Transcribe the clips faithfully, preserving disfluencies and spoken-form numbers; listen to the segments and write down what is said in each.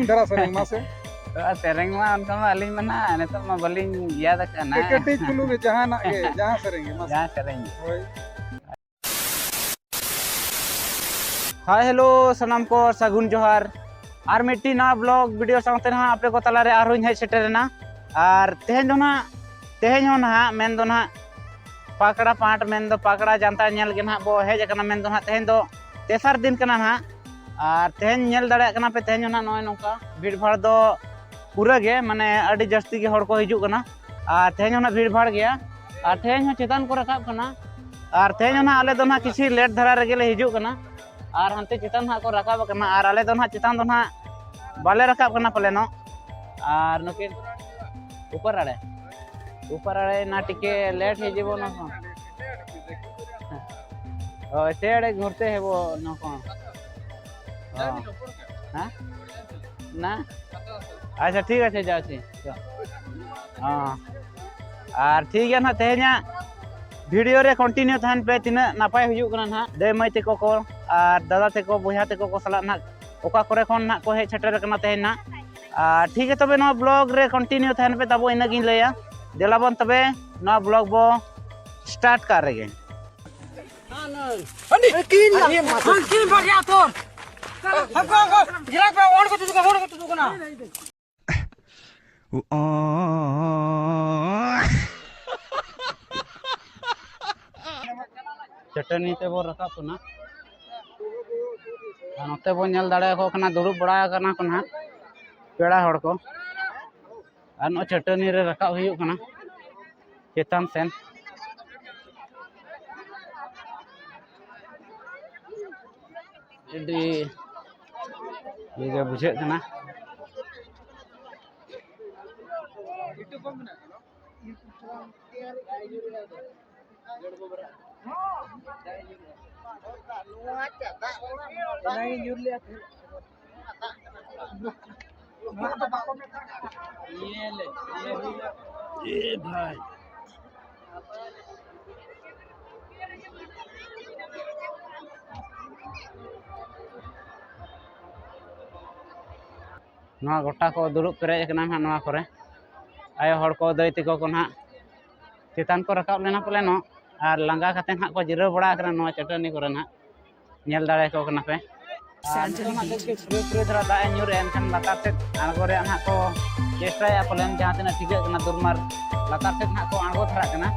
ᱪᱮᱦᱨᱟ ᱥᱮᱨᱮᱧ ᱢᱟᱥᱮ᱾ ᱥᱮᱨᱮᱧ ᱢᱟ ᱚᱱᱠᱟ ᱢᱟ ᱟᱹᱞᱤᱧ ᱢᱟ ᱱᱟᱦᱟᱜ ᱱᱤᱛᱚᱜ ᱢᱟ ᱵᱟᱹᱞᱤᱧ ᱭᱟᱫ ᱟᱠᱟᱱᱟ᱾ ᱠᱟᱹᱴᱤᱡ ᱪᱩᱞᱩᱝ ᱜᱮ ᱡᱟᱦᱟᱱᱟᱜ ᱜᱮ, ᱡᱟᱦᱟᱸ ᱥᱮᱨᱮᱧ ᱜᱮ ᱢᱟᱥᱮ᱾ ᱡᱟᱦᱟᱸ ᱥᱮᱨᱮᱧ ᱜᱮ᱾ ᱦᱳᱭ᱾ ᱦᱟᱭ ᱦᱮᱞᱳ ᱥᱟᱱᱟᱢ ᱠᱚ ᱥᱟᱹᱜᱩᱱ ᱡᱚᱦᱟᱨ᱾ ᱟᱨ ᱢᱤᱫᱴᱤᱡ ᱱᱟᱣᱟ ᱵᱞᱚᱜ ᱵᱷᱤᱰᱤᱭᱳ ᱥᱟᱶᱛᱮ ᱱᱟᱦᱟᱜ ᱟᱯᱮ ᱠᱚ ᱛᱟᱞᱟᱨᱮ ᱟᱨᱦᱚᱸᱧ ᱦᱮᱡ ᱥᱮᱴᱮᱨᱮᱱᱟ᱾ ᱟᱨ ᱛᱮᱦᱮᱧ ᱫᱚ ᱱᱟᱦᱟᱜ, ᱛᱮᱦᱮᱧ ᱦᱚᱸ ᱱᱟᱦᱟᱜ ᱢᱮᱱ ᱫᱚ ᱱᱟᱦᱟᱜ ᱯᱟᱠᱲᱟ ᱯᱟᱴ ᱢᱮᱱ ᱫᱚ ᱯᱟᱠᱲᱟ ᱡᱟᱱᱛᱟ ᱧᱮᱞ ᱜᱮ ᱱᱟᱦᱟᱜ ᱵᱚ ᱦᱮᱡ ᱟᱠᱟᱱᱟ᱾ ᱢᱮᱱ ᱫᱚ ᱱᱟᱦᱟᱜ ᱛᱮᱦᱮᱧ ᱫᱚ ᱛᱮᱥᱟᱨ ᱫᱤᱱ ᱠᱟᱱᱟ ᱱᱟᱦᱟᱜ᱾ ᱟᱨ ᱛᱮᱦᱮᱧ ᱧᱮᱞ ᱫᱟᱲᱮᱭᱟᱜ ᱠᱟᱱᱟ ᱯᱮ, ᱛᱮᱦᱮᱧ ᱦᱚᱸ ᱱᱟᱦᱟᱜ ᱱᱚᱜᱼᱚᱭ ᱱᱚᱝᱠᱟ ᱵᱷᱤᱲ ᱵᱷᱟᱲ ᱫᱚ ᱯᱩᱨᱟᱹ ᱜᱮ, ᱢᱟᱱᱮ ᱟᱹᱰᱤ ᱡᱟᱹᱥᱛᱤ ᱜᱮ ᱦᱚᱲ ᱠᱚ ᱦᱤᱡᱩᱜ ᱠᱟᱱᱟ᱾ ᱟᱨ ᱛᱮᱦᱮᱧ ᱦᱚᱸ ᱱᱟᱦᱟᱜ ᱵᱷᱤᱲ ᱵᱷᱟᱲ ᱜᱮᱭᱟ᱾ ᱟᱨ ᱛᱮᱦᱮᱧ ᱦᱚᱸ ᱪᱮᱛᱟᱱ ᱠᱚ ᱨᱟᱠᱟᱵ ᱠᱟᱱᱟ᱾ ᱟᱨ ᱛᱮᱦᱮᱧ ᱦᱚᱸ ᱱᱟᱦᱟᱜ ᱟᱞᱮ ᱫᱚ ᱱᱟᱦᱟᱜ ᱠᱤᱪᱷᱩ ᱞᱮᱴ ᱫᱷᱟᱨᱟ ᱨᱮᱜᱮ ᱞᱮ ᱦᱤᱡᱩᱜ ᱠᱟᱱᱟ᱾ ᱟᱨ ᱦᱟᱱᱛᱮ ᱪᱮᱛᱟᱱ ᱱᱟᱦᱟᱜ ᱠᱚ ᱨᱟᱠᱟᱵ ᱠᱟᱱᱟ᱾ ᱟᱨ ᱟᱞᱮ ᱫᱚ ᱱᱟᱦᱟᱜ ᱪᱮᱛᱟᱱ ᱫᱚ ᱱᱟᱦᱟᱜ ᱵᱟᱞᱮ ᱨᱟᱠᱟᱵ ᱠᱟᱱᱟ ᱯᱟᱞᱮᱱᱚᱜ᱾ ᱟᱨ ᱱᱩᱠᱤᱱ ᱩᱯᱚᱨ ᱟᱲᱮ, ᱩᱯᱚᱨ ᱟᱲᱮ ᱱᱟ ᱴᱤᱠᱮ ᱞᱮᱴ ᱦᱤᱡᱩᱜ ᱱᱟ ᱠᱚ᱾ ᱦᱳᱭ, ᱥᱮ ᱟᱲᱮ ᱜᱷᱩᱨᱛᱮ ᱦᱮᱵᱚ ᱱᱟ ᱠᱚ᱾ ᱦᱚᱸ᱾ ᱦᱮᱸ? ᱱᱟ? ᱟᱪᱪᱷᱟ, ᱴᱷᱤᱠ ᱟᱪᱷᱮ, ᱡᱟᱣ ᱪᱮ᱾ ᱦᱚᱸ᱾ ᱟᱨ ᱴᱷᱤᱠ ᱜᱮᱭᱟ ᱱᱟᱦᱟᱜ, ᱛᱮᱦᱮᱧᱟᱜ ᱵᱷᱤᱰᱤᱭᱳ ᱨᱮ ᱠᱚᱱᱴᱤᱱᱤᱭᱩ ᱛᱟᱦᱮᱱ ᱯᱮ, ᱛᱤᱱᱟᱹᱜ ᱱᱟᱯᱟᱭ ᱦᱩᱭᱩᱜ ᱠᱟᱱᱟ ᱱᱟᱦᱟᱜ᱾ ᱫᱟᱹᱭ ᱢᱟᱹᱭ ᱛᱟᱠᱚ ᱠᱚ ᱟᱨ ᱫᱟᱫᱟ ᱛᱟᱠᱚ, ᱵᱚᱭᱦᱟ ᱛᱟᱠᱚ ᱠᱚ ᱥᱟᱞᱟᱜ ᱱᱟᱦᱟᱜ ᱚᱠᱟ ᱠᱚᱨᱮ ᱠᱷᱚᱱ ᱱᱟᱦᱟᱜ ᱠᱚ ᱦᱮᱡ ᱥᱮᱴᱮᱨ ᱟᱠᱟᱱᱟ ᱛᱮᱦᱮᱧ ᱱᱟᱦᱟᱜ᱾ ᱟᱨ ᱴᱷᱤᱠ ᱜᱮᱭᱟ, ᱛᱚᱵᱮ ᱱᱚᱣᱟ ᱵᱞᱚᱜ ᱨᱮ ᱠᱚᱱᱴᱤᱱᱤᱭᱩ ᱛᱟᱦᱮᱱ ᱯᱮ, ᱛᱟᱵᱚ ᱤᱱᱟᱹᱜ ᱜᱤᱧ ᱞᱟᱹᱭᱟ᱾ ᱫᱮᱞᱟ ᱵᱚᱱ ᱛᱚᱵᱮ ᱱᱚᱣᱟ ᱵᱞᱚᱜ ᱵᱚ ᱥᱴᱟᱨᱴ ᱠᱟᱜ ᱨᱮᱜᱮ᱾ ᱪᱟᱹᱴᱟᱹᱱᱤ ᱛᱮᱵᱚ ᱨᱟᱠᱟᱵ ᱠᱟᱱᱟ᱾ ᱟᱨ ᱱᱚᱛᱮ ᱵᱚᱱ ᱧᱮᱞ ᱫᱟᱲᱮᱭᱟᱠᱚ ᱠᱟᱱᱟ, ᱫᱩᱲᱩᱵ ᱵᱟᱲᱟ ᱟᱠᱟᱱᱟ ᱠᱚ ᱱᱟᱦᱟᱜ ᱯᱮᱲᱟ ᱦᱚᱲ ᱠᱚ᱾ ᱟᱨ ᱱᱚᱜᱼᱚᱭ ᱪᱟᱹᱴᱟᱹᱱᱤ ᱨᱮ ᱨᱟᱠᱟᱵ ᱦᱩᱭᱩᱜ ᱠᱟᱱᱟ ᱪᱮᱛᱟᱱ ᱥᱮᱱ᱾ ᱟᱹᱰᱤ ᱤᱭᱟᱹ ᱜᱮ ᱵᱩᱡᱷᱟᱹᱜ ᱠᱟᱱᱟ᱾ ᱱᱚᱣᱟ ᱜᱚᱴᱟ ᱠᱚ ᱫᱩᱲᱩᱵ ᱯᱮᱨᱮᱡ ᱟᱠᱟᱱᱟ ᱱᱟᱦᱟᱜ ᱱᱚᱣᱟ ᱠᱚᱨᱮ᱾ ᱟᱭᱳ ᱦᱚᱲ ᱠᱚ, ᱫᱟᱹᱭ ᱛᱟᱠᱚ ᱠᱚ ᱱᱟᱦᱟᱜ ᱪᱮᱛᱟᱱ ᱠᱚ ᱨᱟᱠᱟᱵ ᱞᱮᱱᱟ ᱯᱟᱞᱮᱱᱚᱜ, ᱟᱨ ᱞᱟᱸᱜᱟ ᱠᱟᱛᱮ ᱱᱟᱦᱟᱜ ᱠᱚ ᱡᱤᱨᱟᱹᱣ ᱵᱟᱲᱟ ᱟᱠᱟᱱᱟ ᱱᱚᱣᱟ ᱪᱟᱹᱴᱟᱹᱱᱤ ᱠᱚᱨᱮ ᱱᱟᱦᱟᱜ᱾ ᱧᱮᱞ ᱫᱟᱲᱮᱭᱟᱠᱚ ᱠᱟᱱᱟ ᱯᱮ᱾ ᱟᱨ ᱱᱤᱛᱚᱜ ᱱᱟᱦᱟᱜ ᱠᱟᱹᱡ ᱠᱟᱹᱡ ᱯᱷᱩᱨᱟᱹ ᱯᱷᱩᱨᱟᱹ ᱫᱷᱟᱨᱟ ᱫᱟᱜ ᱮ ᱧᱩᱨᱮᱜᱼᱟ, ᱮᱱᱠᱷᱟᱱ ᱞᱟᱛᱟᱨ ᱥᱮᱫ ᱟᱬᱜᱚ ᱨᱮᱭᱟᱜ ᱱᱟᱦᱟᱜ ᱠᱚ ᱪᱮᱥᱴᱟᱭᱮᱫᱼᱟ ᱯᱟᱞᱮᱱ, ᱡᱟᱦᱟᱸ ᱛᱤᱱᱟᱹᱜ ᱴᱷᱤᱠᱟᱹᱜ ᱠᱟᱱᱟ ᱫᱩᱨᱢᱟᱨ ᱞᱟᱛᱟᱨ ᱥᱮᱫ ᱱᱟᱦᱟᱜ ᱠᱚ ᱟᱬᱜᱚ ᱫᱷᱟᱨᱟᱜ ᱠᱟᱱᱟ᱾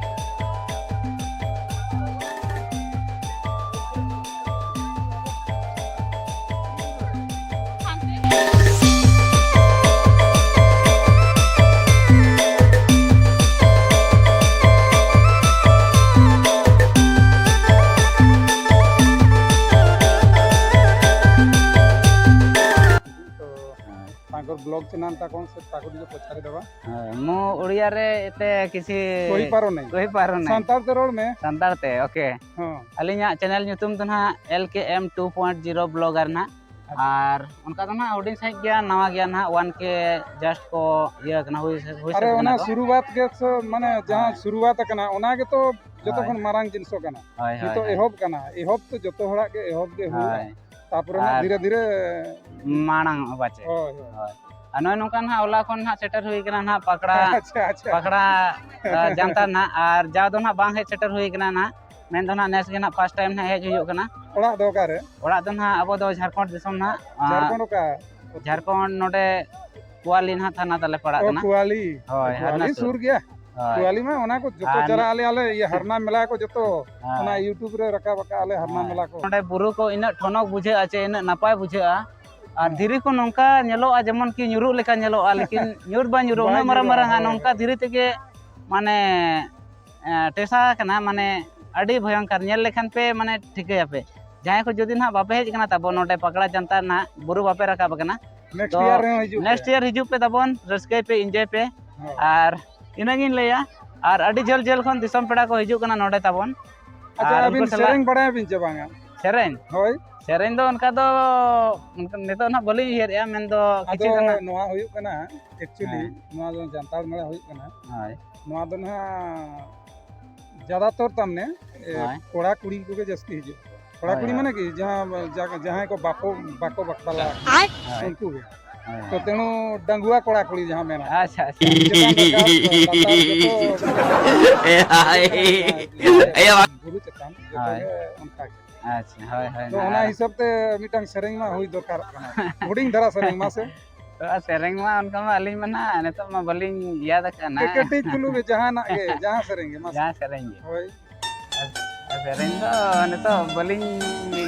ତାଙ୍କର ବ୍ଲଗ୍ ଚିହ୍ନାନ୍ତା କ'ଣ, ସେ ତାକୁ ଟିକେ ପଚାରିଦେବା। ହଁ, ମୁଁ ଓଡ଼ିଆରେ ଏତେ କିଛି କହିପାରୁନାହିଁ। କହିପାରୁନାହିଁ। ᱥᱟᱱᱛᱟᱲ ᱛᱮ ᱨᱚᱲ ᱢᱮ। ᱥᱟᱱᱛᱟᱲ ᱛᱮ, ᱳᱠᱮ। ᱦᱚᱸ। ᱟᱹᱞᱤᱧᱟᱜ ᱪᱮᱱᱮᱞ ᱧᱩᱛᱩᱢ ᱫᱚ ᱱᱟᱦᱟᱜ ᱮᱞ ᱠᱮ ᱮᱢ ᱴᱩ ᱯᱚᱭᱮᱱᱴ ᱡᱤᱨᱳ ᱵᱞᱚᱜᱟᱨ ᱱᱟᱦᱟᱜ᱾ ᱟᱪᱪᱷᱟ᱾ ᱟᱨ ᱚᱱᱠᱟ ᱫᱚ ᱱᱟᱦᱟᱜ ᱦᱩᱰᱤᱧ ᱥᱟᱺᱦᱤᱡ ᱜᱮᱭᱟ, ᱱᱟᱣᱟ ᱜᱮᱭᱟ ᱱᱟᱦᱟᱜ, ᱚᱣᱟᱱ ᱠᱮ ᱡᱟᱥᱴ ᱠᱚ ᱤᱭᱟᱹ ᱠᱟᱱᱟ, ᱦᱩᱭ ᱦᱩᱭ ᱥᱟᱹᱛ ᱟᱨᱮ, ᱠᱟᱱᱟ ᱚᱱᱟ ᱠᱚ᱾ ᱥᱩᱨᱩᱣᱟᱛ ᱜᱮ ᱥᱮ, ᱢᱟᱱᱮ ᱡᱟᱦᱟᱸ ᱦᱳᱭ᱾ ᱥᱩᱨᱩᱣᱟᱛ ᱟᱠᱟᱱᱟ, ᱚᱱᱟ ᱜᱮᱛᱚ ᱡᱚᱛᱚ ᱦᱳᱭ᱾ ᱠᱷᱚᱱ ᱢᱟᱨᱟᱝ ᱡᱤᱱᱤᱥ ᱠᱟᱱᱟ᱾ ᱦᱳᱭ, ᱦᱳᱭ, ᱱᱤᱛᱚᱜ ᱦᱳᱭ᱾ ᱮᱦᱚᱵ ᱠᱟᱱᱟ, ᱮᱦᱚᱵ ᱛᱚ ᱡᱚᱛᱚ ᱦᱚᱲᱟᱜ ᱜᱮ ᱮᱦᱚᱵ ᱜᱮ ᱦᱩᱭᱩᱜᱼᱟ᱾ ᱦᱳᱭ᱾ ᱛᱟᱯᱚᱨᱮ ᱱᱟᱜ ᱟᱨ ᱫᱷᱤᱨᱮ ᱫᱷᱤᱨᱮ ᱢᱟᱲᱟᱝ ᱚᱜᱼᱟ ᱯᱟᱪᱮ᱾ ᱦᱳᱭ, ᱦᱳᱭ᱾ ᱦᱳᱭ᱾ ᱟᱨ ᱱᱚᱜᱼᱚᱭ ᱱᱚᱝᱠᱟ ᱱᱟᱦᱟᱜ ᱦᱚᱞᱟ ᱠᱷᱚᱱ ᱱᱟᱦᱟᱜ ᱥᱮᱴᱮᱨ ᱦᱩᱭ ᱠᱟᱱᱟ ᱱᱟᱦᱟᱜ ᱯᱟᱠᱲᱟ, ᱟᱪᱪᱷᱟ, ᱟᱪᱪᱷᱟ᱾ ᱯᱟᱠᱲᱟ, ᱟ, ᱡᱟᱱᱛᱟᱲ ᱱᱟᱦᱟᱜ, ᱟᱨ ᱡᱟᱣ ᱫᱚ ᱱᱟᱦᱟᱜ ᱵᱟᱝ ᱦᱮᱡ ᱥᱮᱴᱮᱨ ᱦᱩᱭ ᱠᱟᱱᱟ ᱱᱟᱦᱟᱜ᱾ ᱢᱮᱱ ᱫᱚ ᱱᱟᱦᱟᱜ ᱱᱮᱥ ᱜᱮ ᱱᱟᱦᱟᱜ ᱯᱷᱟᱥᱴ ᱴᱟᱭᱤᱢ ᱱᱟᱦᱟᱜ ᱦᱮᱡ ᱦᱩᱭᱩᱜ ᱠᱟᱱᱟ᱾ ᱚᱲᱟᱜ ᱫᱚ ᱚᱠᱟᱨᱮ? ᱚᱲᱟᱜ ᱫᱚ ᱱᱟᱦᱟᱜ ᱟᱵᱚ ᱫᱚ ᱡᱷᱟᱲᱠᱷᱚᱸᱰ ᱫᱤᱥᱚᱢ ᱱᱟᱦᱟᱜ, ᱟ, ᱡᱷᱟᱲᱠᱷᱚᱸᱰ ᱱᱚᱰᱮ ᱠᱩᱣᱟᱞᱤ ᱱᱟᱦᱟᱜ ᱛᱷᱟᱱᱟ ᱛᱟᱞᱮ ᱯᱟᱲᱟᱜ ᱚ, ᱠᱟᱱᱟ᱾ ᱠᱩᱣᱟᱞᱤ᱾ ᱦᱳᱭ, ᱠᱩᱣᱟᱞᱤ ᱦᱟᱨᱱᱟ ᱥᱩᱨ᱾ ᱥᱩᱨ ᱜᱮᱭᱟ᱾ ᱦᱳᱭ᱾ ᱠᱩᱣᱟᱞᱤ ᱢᱟ ᱚᱱᱟ ᱠᱚ ᱡᱚᱛᱚ ᱟᱨ ᱪᱟᱞᱟᱜ ᱟᱞᱮ, ᱟᱞᱮ ᱤᱭᱟᱹ ᱦᱟᱨᱱᱟ ᱢᱮᱞᱟ ᱠᱚ ᱡᱚᱛᱚ, ᱦᱳᱭ᱾ ᱚᱱᱟ YouTube ᱨᱮ ᱨᱟᱠᱟᱵ ᱟᱠᱟᱫ ᱟᱞᱮ ᱦᱟᱨᱱᱟ ᱦᱳᱭ᱾ ᱢᱮᱞᱟ ᱠᱚ᱾ ᱱᱚᱰᱮ ᱵᱩᱨᱩ ᱠᱚ ᱤᱱᱟᱹᱜ ᱴᱷᱚᱱᱚᱠ ᱵᱩᱡᱷᱟᱹᱜᱼᱟ ᱪᱮ ᱤᱱᱟᱹᱜ ᱱᱟᱯᱟᱭ ᱵᱩᱡᱷᱟᱹᱜᱼᱟ᱾ ᱟᱨ ᱦᱮᱸ᱾ ᱫᱷᱤᱨᱤ ᱠᱚ ᱱᱚᱝᱠᱟ ᱧᱮᱞᱚᱜᱼᱟ ᱡᱮᱢᱚᱱ ᱠᱤ ᱧᱩᱨᱩᱜ ᱞᱮᱠᱟ ᱧᱮᱞᱚᱜᱼᱟ, ᱞᱮᱠᱤᱱ ᱧᱩᱨ ᱵᱟᱝ ᱧᱩᱨᱩᱜᱼᱟ, ᱵᱟᱭ ᱩᱱᱟᱹᱜ ᱢᱟᱨᱟᱝ ᱧᱩᱨᱩᱜᱼᱟ, ᱢᱟᱨᱟᱝᱟ, ᱦᱳᱭ᱾ ᱱᱚᱝᱠᱟ ᱫᱷᱤᱨᱤ ᱛᱮᱜᱮ ᱢᱟᱱᱮ, ᱮᱸ, ᱴᱮᱥᱟ ᱟᱠᱟᱱᱟ, ᱢᱟᱱᱮ ᱟᱹᱰᱤ ᱵᱷᱚᱭᱚᱝᱠᱚᱨ, ᱧᱮᱞ ᱞᱮᱠᱷᱟᱱ ᱯᱮ ᱢᱟᱱᱮ ᱴᱷᱤᱠᱟᱹᱭᱟᱯᱮ᱾ ᱡᱟᱦᱟᱸᱭ ᱠᱚ ᱡᱩᱫᱤ ᱱᱟᱦᱟᱜ ᱵᱟᱯᱮ ᱦᱮᱡ ᱟᱠᱟᱱᱟ ᱛᱟᱵᱚ ᱱᱚᱰᱮ ᱯᱟᱠᱲᱟ ᱡᱟᱱᱛᱟᱲ ᱱᱟᱦᱟᱜ ᱵᱩᱨᱩ ᱵᱟᱯᱮ ᱨᱟᱠᱟᱵ ᱟᱠᱟᱱᱟ, next ᱛᱚ year ᱨᱮᱦᱚᱸ ᱦᱤᱡᱩᱜ ᱯᱮ᱾ Next year ᱦᱤᱡᱩᱜ ᱯᱮ ᱛᱟᱵᱚᱱ, ᱨᱟᱹᱥᱠᱟᱹᱭ ᱯᱮ, enjoy ᱯᱮ᱾ ᱦᱳᱭ᱾ ᱟᱨ ᱤᱱᱟᱹᱜᱤᱧ ᱞᱟᱹᱭᱟ, ᱟᱨ ᱟᱹᱰᱤ ᱡᱷᱟᱹᱞ ᱡᱷᱟᱹᱞ ᱠᱷᱚᱱ ᱫᱤᱥᱚᱢ ᱯᱮᱲᱟ ᱠᱚ ᱦᱤᱡᱩᱜ ᱠᱟᱱᱟ ᱱᱚᱰᱮ ᱛᱟᱵᱚᱱ᱾ ᱟᱪᱪᱷᱟ, ᱟᱨ ᱟᱹᱵᱤᱱ ᱩᱱᱠᱩ ᱥᱟᱞᱟᱜ ᱥᱮᱨᱮᱧ ᱵᱟᱲᱟᱭᱟᱵᱤᱱ ᱪᱮ ᱵᱟᱝᱟ? ᱥᱮᱨᱮᱧ? ᱦᱳᱭ᱾ ᱥᱮᱨᱮᱧ ᱫᱚ ᱚᱱᱠᱟ ᱫᱚ ᱱᱤᱛᱚᱜ ᱱᱟᱦᱟᱜ ᱵᱟᱹᱞᱤᱧ ᱩᱭᱦᱟᱹᱨᱮᱜᱼᱟ, ᱢᱮᱱᱫᱚ ᱟᱫᱚ ᱠᱤᱪᱷᱩ ᱫᱚ ᱱᱟᱦᱟᱜ ᱱᱚᱣᱟ ᱦᱩᱭᱩᱜ ᱠᱟᱱᱟ, actually, ᱦᱮᱸ᱾ ᱱᱚᱣᱟ ᱫᱚ ᱡᱟᱱᱛᱟᱲ ᱢᱮᱞᱟ ᱦᱩᱭᱩᱜ ᱠᱟᱱᱟ᱾ ᱦᱳᱭ᱾ ᱱᱚᱣᱟ ᱫᱚ ᱱᱟᱦᱟᱜ ᱡᱟᱫᱟᱛᱚᱨ ᱛᱟᱢᱱᱮ, ᱮ, ᱦᱳᱭ᱾ ᱠᱚᱲᱟ ᱠᱩᱲᱤ ᱠᱚᱜᱮ ᱡᱟᱹᱥᱛᱤ ᱦᱤᱡᱩᱜ ᱠᱚ᱾ ᱠᱚᱲᱟ ᱦᱳᱭ, ᱠᱩᱲᱤ ᱦᱳᱭ᱾ ᱢᱟᱱᱮ ᱠᱤ, ᱡᱟᱦᱟᱸ, ᱡᱟ-, ᱡᱟᱦᱟᱸᱭ ᱠᱚ ᱵᱟᱠᱚ, ᱵᱟᱠᱚ ᱵᱟᱯᱞᱟ ᱟᱠᱟᱱᱟ, ᱦᱳᱭ᱾ ᱩᱱᱠᱩ ᱜᱮ᱾ ᱛᱚ ᱛᱮᱬᱩ ᱰᱟᱺᱜᱩᱣᱟ ᱠᱚᱲᱟ ᱠᱩᱲᱤ ᱡᱟᱦᱟᱸ ᱢᱮᱱᱟᱜᱼᱟ, ᱟᱪᱪᱷᱟ, ᱟᱪᱪᱷᱟ᱾ ᱪᱮᱛᱟᱱ ᱨᱟᱠᱟᱵ, ᱞᱟᱛᱟᱨ ᱡᱚᱛᱚ ᱮ ᱦᱟᱭ᱾ ᱮ ᱵᱟ- ᱵᱩᱨᱩ ᱪᱮᱛᱟᱱ ᱡᱚᱛᱚ ᱦᱳᱭ᱾ ᱜᱮ ᱚᱱᱠᱟ ᱜᱮ᱾ ᱟᱪᱪᱷᱟ, ᱦᱳᱭ, ᱦᱳᱭ, ᱛᱚ ᱱᱟ- ᱚᱱᱟ ᱦᱤᱥᱟᱹᱵ ᱛᱮ ᱢᱤᱫᱴᱟᱝ ᱥᱮᱨᱮᱧ ᱢᱟ ᱦᱩᱭ ᱫᱚᱨᱠᱟᱨᱚᱜ ᱠᱟᱱᱟ, ᱦᱩᱰᱤᱧ ᱫᱷᱟᱨᱟ ᱥᱮᱨᱮᱧ ᱢᱟ ᱥᱮ᱾ ᱛᱚ ᱥᱮᱨᱮᱧ ᱢᱟ ᱚᱱᱠᱟ ᱢᱟ ᱟᱹᱞᱤᱧ ᱢᱟ ᱱᱟᱦᱟᱜ ᱱᱤᱛᱚᱜ ᱢᱟ ᱵᱟᱹᱞᱤᱧ ᱤᱭᱟᱫ ᱟᱠᱟᱫᱼᱟ ᱱᱟᱦᱟᱜ᱾ ᱠᱟᱹᱴᱤᱡ ᱪᱩᱞᱩᱝ ᱜᱮ ᱡᱟᱦᱟᱱᱟᱜ ᱜᱮ, ᱡᱟᱦᱟᱸ ᱥᱮᱨᱮᱧ ᱜᱮ ᱢᱟᱥᱮ᱾ ᱡᱟᱦᱟᱸ ᱥᱮᱨᱮᱧ ᱜᱮ᱾ ᱦᱳᱭ᱾ ᱟᱨ, ᱟᱨ ᱥᱮᱨᱮᱧ ᱫᱚ ᱱᱤᱛᱚᱜ ᱵᱟᱹᱞᱤᱧ